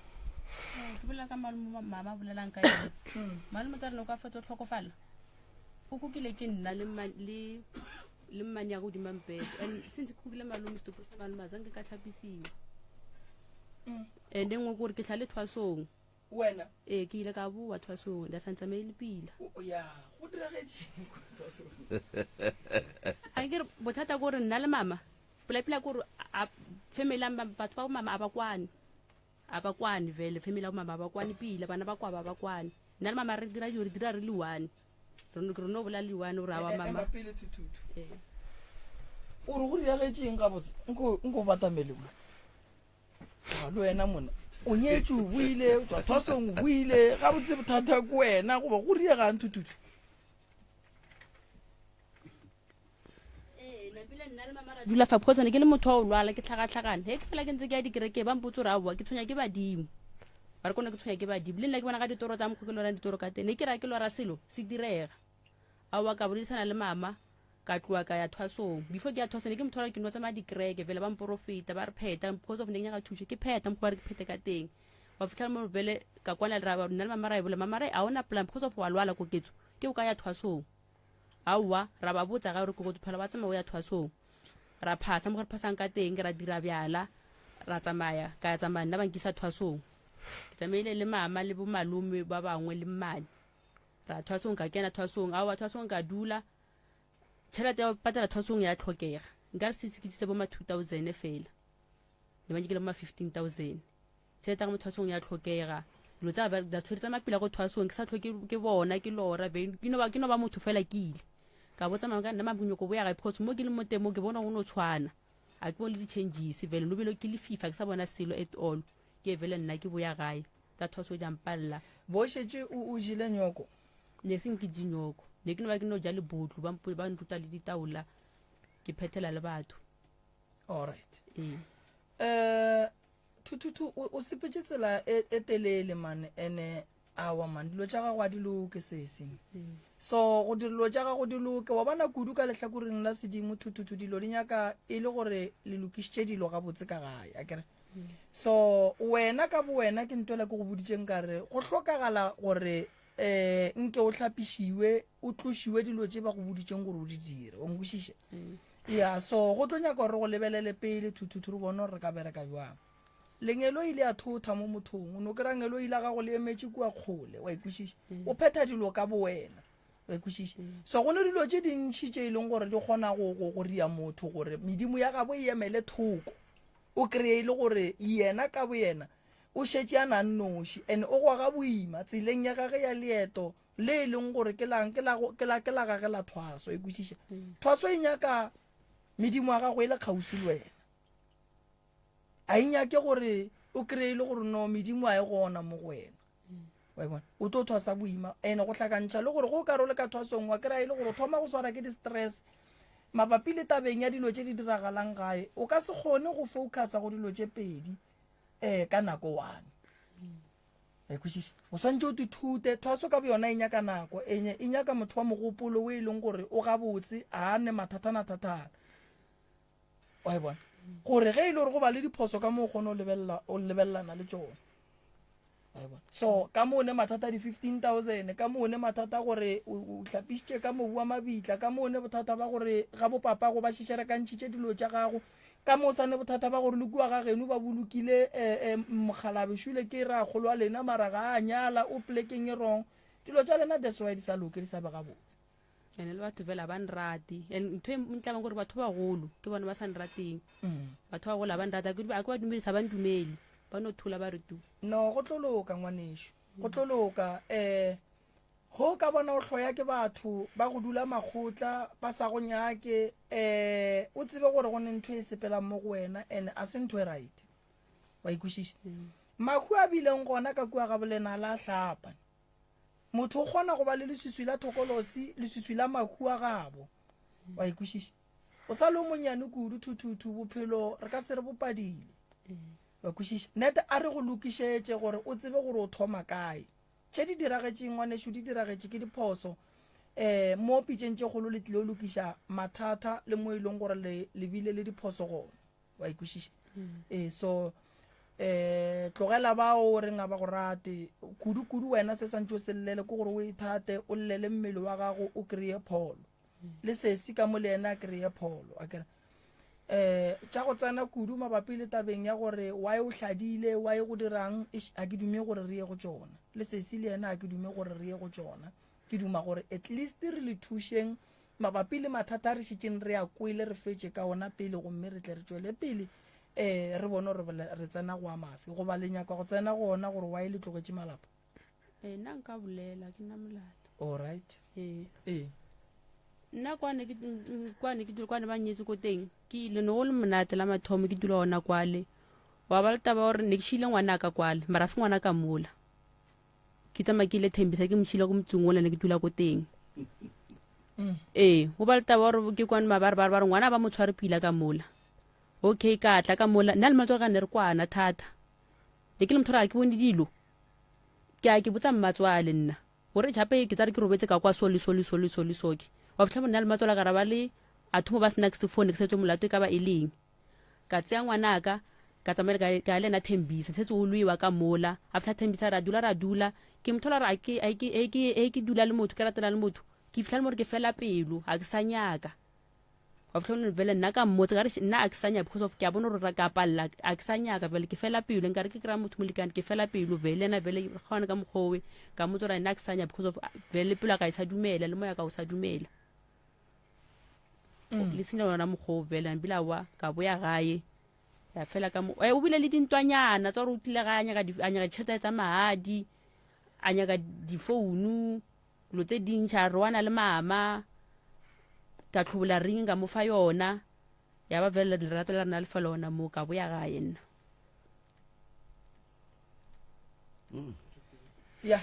Ke bolela ka malome mama bolelang ka yone. Hmm. Malome tsa rena o ka fetsa tlhokofala. O kukile ke nna le le le mmane ya godima mpete and since ke kukile malome setopo sa malome a zanke ka tlhapisiwa. Hmm. And engwe kore ke tlhale thwasong. Wena? Ee, ke ile ka boa thwasong, nda sa ntsamaye le pila. Ya, go diragetše thwasong. A ke re bothata kore nna le mama Pula-pula kore a family ya batho ba mama a ba kwane. A ba kwane vele family ya mama a ba kwane pila bana ba kwa ba ba kwane. Nna le mama re dira dilo re dira re le one. Re no re no bolela le one gore awa mama. Ema pele thuthutu. Ee. O re go diragetšeng gabotse? Nko nko batamele mo. A le wena mona. O nyetše o buile, o tswa thwasong o buile, gabotse bothata ke wena goba go riegang thuthutu. dula fa because ne ke le motho wa o lwala ke tlhakatlhakane he ke fela ke ntse ke ya dikereke ba mpotse gore aowa ke tshwenya ke badimo ba re kone ke tshwenya ke badimo le nna ke bona ka ditoro tsa mokgwa ke lorang ditoro ka teng ne ke ra ke lora selo se direga aowa ka boledisana le mama ka tloa ka ya thwasong before ke ya thwasong ne ke motho wa ke no tsamaya dikereke fela ba mporofeta ba re pheta because of ne ke nyaka thuso ke pheta mokgwa ba re ke phete ka teng wa fitlhela mo bele ka kwana ra nna le mama ra e bola mama re a ona plan because of wa lwala koketso ke o ka ya thwasong aowa ra ba botsa ga gore koketso phela wa tsamaya o ya thwasong ra phasa mo re phasang ka teng ra dira bjala ra tsamaya ka ya tsamaya nna ba nkisa thwasong ke tsamaile le mama le bomalome ba bangwe le mmane ra thwasong ka kena thwasong aowa thwasong ka dula tšhelete ya go patela thwasong ya tlhokega nka re se ke tsitse bo ma 2000 fela ne ba nyakile bo ma 15000 tšhelete ya go mo thwasong ya tlhokega dilo tsa da tshwere tsa mapila go thwasong ke sa tlhoke ke bona ke lora be ke no ba ke no ba motho fela ke ile ka botsa mama ka nna mabunyoko boya gae because mo ke leng mo teng mo ke bona go no tshwana a ke bone le di-changes vele no bile ke le fifa ke sa bona selo at all ke vele nna ke boya gae tsa thwaso di ampalela bo šetše o o jele nyoko ne seng ke je nyoko ne ke no ba ke no ja lebotlo ba mpo ba nruta le ditaola ke phethela le batho alright ee eh thuthutu o o sepetše tsela e, e telele man ene awa man dilo tša gago a di loke sesi so go dilo tša gago di loke wa bona kudu ka lehlakoreng la sedimo thuthutu dilo di nyaka e le gore le lokišitše dilo gabotse ka gae a kere so wena ka bowena ke ntwela ke go boditšeng ka re go hlokagala gore um nke o hlapišiwe o tlošiwe dilo tše ba go boditšeng gore o di dire o nkwešiše ya so go tlo nyaka gore go lebelele pele thuthuthu re bone gore re ka bereka jwang lengelo ile a thotha mo mothong o no kry-a ngelo ile gago le emetše kua kgole wa ikwešiša o phetha dilo ka bowena wa ikwešiša so go ne dilo tše dintšhi tše e leng gore di kgona go go go ria motho gore medimo ya gabo e emele thoko o kry-e e le gore yena ka boyena o šetše a na nnoši and o goga boima tseleng ya gage ya leeto le e leng gore ke lang ke la ke la ke la gage la thwaso e kwešiša thwaso e nyaka medimo ya gago e le kgauswi le wena a e nyake gore o kry-e le gore no medimo a e gona mo go wena wa e bona o tlo thwasa boima and go hlakantšha le gore go o ka role ka thwasong wa kry-a e le gore o thoma go swara ke di-stress mabapi le tabeng ya dilo tše di diragalang gae o ka se kgone go focusa go dilo tše pedi um ka nako one e kwešiša o swantse o tithute thwaso ka boyona e nyaka nako enye e nyaka motho wa mogopolo o e leng gore o gabotse a ne mathatana-thatana wa e bona gore ge e le gore go ba le diphoso ka mo o kgone o lebelelana le tšona so ka mo ne mathata di 15000 ka mo ne mathata gore o hlapišitše ka mobu wa mabitla ka mo ne bothata ba gore ga bopapa go ba šišerekantšhitše dilo tša gago ka mo sa ne bothata ba gore le kua ga geno ba bolokile eh, eh, mokgalabe šule ke rakgolo wa lena mara ga a nyala o plekeng e wrong dilo tša lena that's why di sa loke di sa be gabotse ene le batho fela ba nrate and ntho e ntlabang gore batho ba bagolo ke bone ba sa nrateng mm. batho ba bagolo ga ba nrata a ke ba dumedisa ba ndumele ba no thula ba re tu no go tlo loka ngwanešu go tlo loka um go ka bona o hloya ke batho ba go dula makgotla ba sa go nyake um o tsebe gore go ne ntho e sepelang mo go wena and a se ntho e right wa ikwešiša mm. mahu a bileng gona ka kua ga bolena la hlapa Motho o kgona go ba le leswiswi la thokolosi, leswiswi la mahu a gabo. Wa ikwešiša? O sa le o monnyane kudu, thuthuthu, bophelo re ka se re bopadile. Wa kwešiša? Nete a re go lokišetše gore o tsebe gore o thoma kae. Tše di diragetšeng ngwanešu di diragetše ke diphoso. Um mo pitšeng tše kgolo le tlile lokiša mathata le mo e leng gore le le bile le diphoso gona. Wa ikwešiša? Ee, so eh tlogela bao o reng a ba go rate kudu kudu wena se santse o se llele ke gore o ithate o llele mmele wa gago o kry-e pholo le sesi ka mo le yena a kry-e pholo a kere eh tša go tsena kudu mabapi le tabeng ya gore why o hladile why go dirang a ke dume gore re ye go tšona le sesi le yena a ke dume gore re ye go tšona ke duma gore at least re le thušeng Mabapi le mathata a re šetšeng re a kwele, re fetše ka ona pele gomme re tle re tšwele pele um re bone gore re tsena go a mafe. Goba le nyaka go tsena go ona gore why le tlogetše malapa? Ee, nna nka bolela, ke nna molato. Alright. Ee. Ee. Nna kwane ke kwane ke kwane ba nnyetse ko teng. Ke ile no go le monate la mathomo ke dula gona kwale. Wa ba le taba gore ne ke šile ngwana ka kwale, mara se ngwana ka mola. Ke tsamaya ke ile Thembisa ke mo šile go motseng ola ne ke dula ko teng. Ee, go ba le taba gore ke kwane mabare ba re ba re ngwana ba mo tshware pila ka mola. Okay, ka tla ka mola, nna le matswalo ka ne re kwana thata. Ne ke le motho gore ga ke bone dilo. Ke a ke botsa mmatswale nna. Gore jape ke tsare ke robetse ka kwa so le so le so le so le so ke. Wa fitlha mo nna le matswalo ka ra ba le a thomo ba sena ke se setswe molato e ka ba e leng. Ka tseya ngwanaka ka tsamaya ka ka le ena Thembisa setse o lwewa ka mola. A fitlha Thembisa ra dula ra dula. Ke motho la re a ke a ke e ke e ke dula le motho ke ratela le motho. Ke fitlha le mo re ke fela pelo ga ke sa nyaka. Wa fitlha mo vele nna ka mmotsa ka re nna a ke sa nyaka because of ke a bona gore ra ka palela a ke sa nyaka vele ke fela pelo nkare ke kry-a motho molekane ke fela pelo vele ena vele re kgaoane ka mokgowe ka mmotsa gore nna a ke sa nyaka because of vele pelo ya ka e sa dumela le moya ka o sa dumela. Le senya yona mokgwa o vele nbile aowa ka boya gae ya fela ka mo eh, o bile le dintwanyana tsa gore o tlile gae a nyaka di- a nyaka ditšhelete tsa magadi a nyaka difounu dilo tse dintšha re wana le mama ka tlhobola ring ka mo fa yona ya ba fela lerato la rena le fela ona mo ka boya gae nna. Ya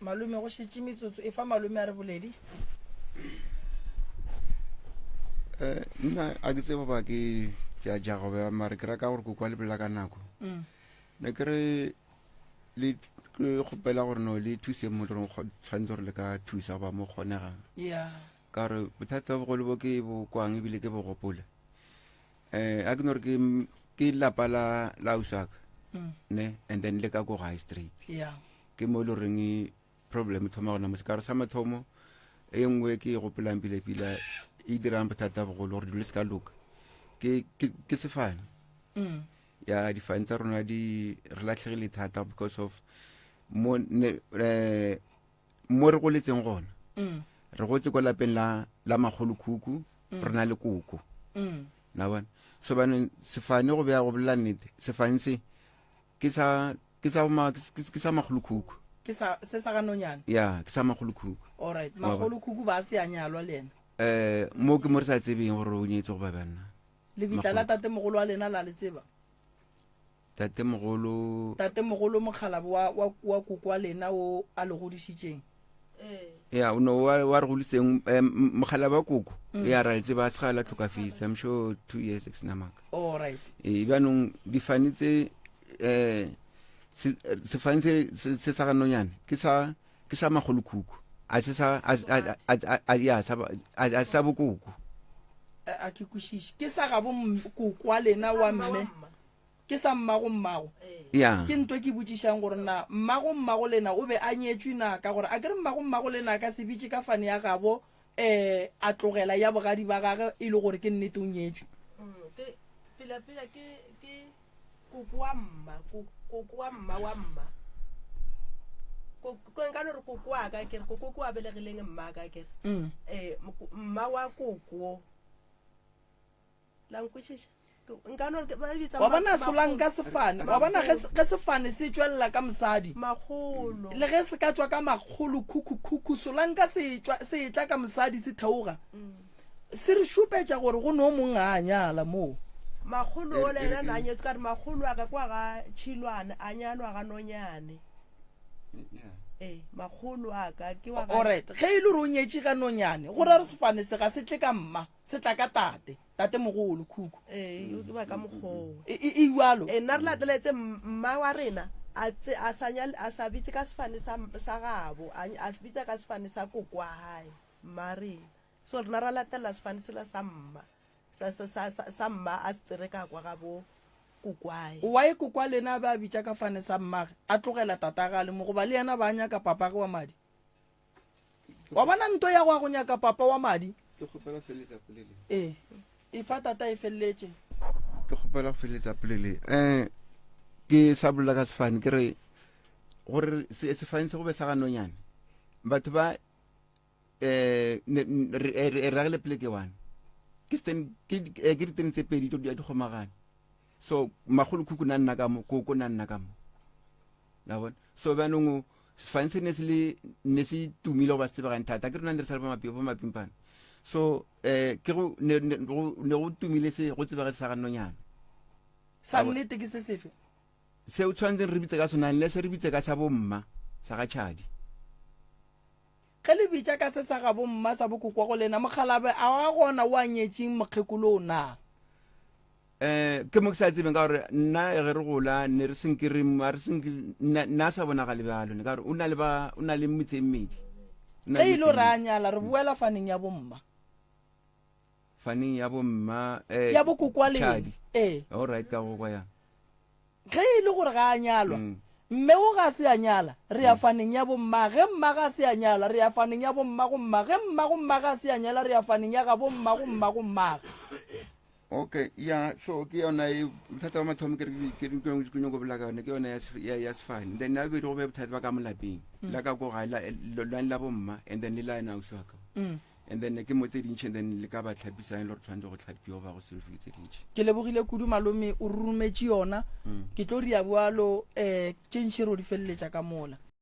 malome go šetše metsotso e fa malome a re boledi. Eh, nna a ke tsebe ba ke ke a jago ba mare ke raka gore ko kwa lebela ka nako. Ne ke re le ke kgopela gore no le thuse mo le tshwanetse gore le ka thusa goba mo kgonegang. Yeah. Ka gore bothata bogolo bo ke bo kwang ebile ke bo gopola. Eh, a ke no re ke ke lapa la la usaka. Ne, and then le ka ko gae straight. Yeah. Ke mo e le goreng problem e thoma gona mo sekare sa mathomo e nngwe ke e gopolang pila-pila e dirang bothata bogolo gore dilo se ka loka ke ke ke sefane. Ya difane tsa rona di re latlhegile thata because of mo ne eh, mo re goletseng gona. Re gotse ko lapeng la la makgolokhukhu re na le koko. Na bona so baneng sefane go beya go bolela nnete sefane se ke sa ke sa ma ke sa makgolokhukhu. Ke sa se sa ga nonyane. Ya ke sa makgolokhukhu. All right, makgolokhukhu ba se a nyalwa le yena. Eh mo ke mo re sa tsebeng gore o nyetse go ba banna. Lebitla la tate mogolo wa lena la le tseba. Tate mogolo Tate mogolo mokgalabo wa wa wa koko wa lena o a le godišitšeng. Ya o no wa wa re godiseng eh, mokgalabo wa koko. Ya ra le tseba a se la tlhokafetse I'm sure 2 years ke sena maka. All right. E bjanong difane tse eh sefane se se sa ga nonyane ke sa ke sa magolokhukhu a se sa a a ya sa a sa bokoko. A ke kwešiše. Ke sa gabo koko wa lena wa mme. Ke sa mmago mmago. Ya. Ke nto ke botšišang gore na mmago mmago lena o be a nyetšwe na ka gore a ke re mmago mmago lena a ka se bitše ka fane ya gabo um a tlogela ya bogadi ba gage e le gore ke nnete o nyetšwe. Ke pela pela ke ke koko wa mma koko wa mma wa mma ko nka no re koko wa ka kere koko ko a belegileng mma ka kere eh mma wa koko la nkwešiša nka no ba bitsa wa bona solanka sefane wa bona ge sefane se tšwelela ka mosadi makgolo le ge se ka tšwa ka makgolo khukhu khukhu solanka se tšwa se etla ka mosadi se theoga se re šupetša gore go no mong a nyala moo. Makgolo o le yena na nyetswe ka re makgolo a ka kwa ga Tšhilwane a nyalwa ga Nonyane. Ee, makgolo a ka ke wa ga. Alright, ge e le gore o nyetše ga Nonyane, go ra gore sefane se ga se tle ka mma, se tla ka tate, tate mogolo, khukhu. Ee, e ba ka mokgoo. E, e, e bjalo. Ee, nna re lateletse mma wa rena a tse a sa nyale a sa bitse ka sefane sa sa gabo, a a se bitsa ka sefane sa koko wa hae, mma rena. So rena ra latelela sefane sela sa mma, sa, sa, sa, sa, sa mma a se tsere ka kwa gabo kokwae. Why kokwa lena a be a bitša ka fane sa mmage, a tlogela tatage a le mo, goba le yena ba a nyaka papage wa madi? Wa bona nto ya go ya go nyaka papa wa madi? Ke kgopela go feleletsa polelo. Ee, efa tata e feleletše. Ke kgopela go feleletsa polelo. Eh, ke sa bolela ka sefane ke re gore sefane se go be sa ga nonyane. Batho ba eh re eh, ragile pleke one ke sten ke eh, ke ditene tse pedi di di kgomagane so magolo khukhu na nna ka mo koko na nna ka mo la bona so bjanong sefane se ne se le ne se tumile go ba se tsebegang thata ke rona ne re sa le ba mapimpana. So eh ke go ne ne go ne go tumile se go tsebege sa ga nonyana. Sa nnete ke se sefe? Se o tshwanetseng re bitse ka sona unless re bitse ka sa bomma sa ga Tšhadi. Ge le bitša ka se sa ga bomma sa bokokwa go lena, mokgalabe a wa gona o a nyetšeng mokgekolo o na? Eh, ke mo ke sa tsebeng ka gore nna ge re gola ne re senke re a re senke nna nna a sa bonagale bjalo ne ka gore o na le ba o na le metse e mmedi O na Ge le e le metse e gore a mmedi. nyala, re boela faneng ya bomma. Faneng ya bomma eh Ya bokokwa lena. Tšhadi. Ee. All right ka go kwa ya. Ge e le gore ga a nyalwa, mme o ga se a nyala, re ya faneng ya bomma. Ge mma ga se a nyalwa, re ya faneng ya bomma go mma. Ge mma go mma ga se a nyala, re ya faneng ya gabo mma go mma go mmage. Okay, ya so ke yona e bothata ba mathomo ke re ke ke ke nyoko bolela ka yone ke yone ya sef- ya ya sefane then ya bobedi go be bothata ba ka mo lapeng la ka ko gae la lwane la bomma and then le la ena ausi wa ka and then ke mo tse dintšhi and then le ka ba tlhapisang e le gore tshwanetse go tlhapiwa ba go solofile tse dintšhi ke lebogile kudu malome o rumetše yona mm. ke tlo ria bjalo um tše ntšhi re o di feleletša ka mola mm.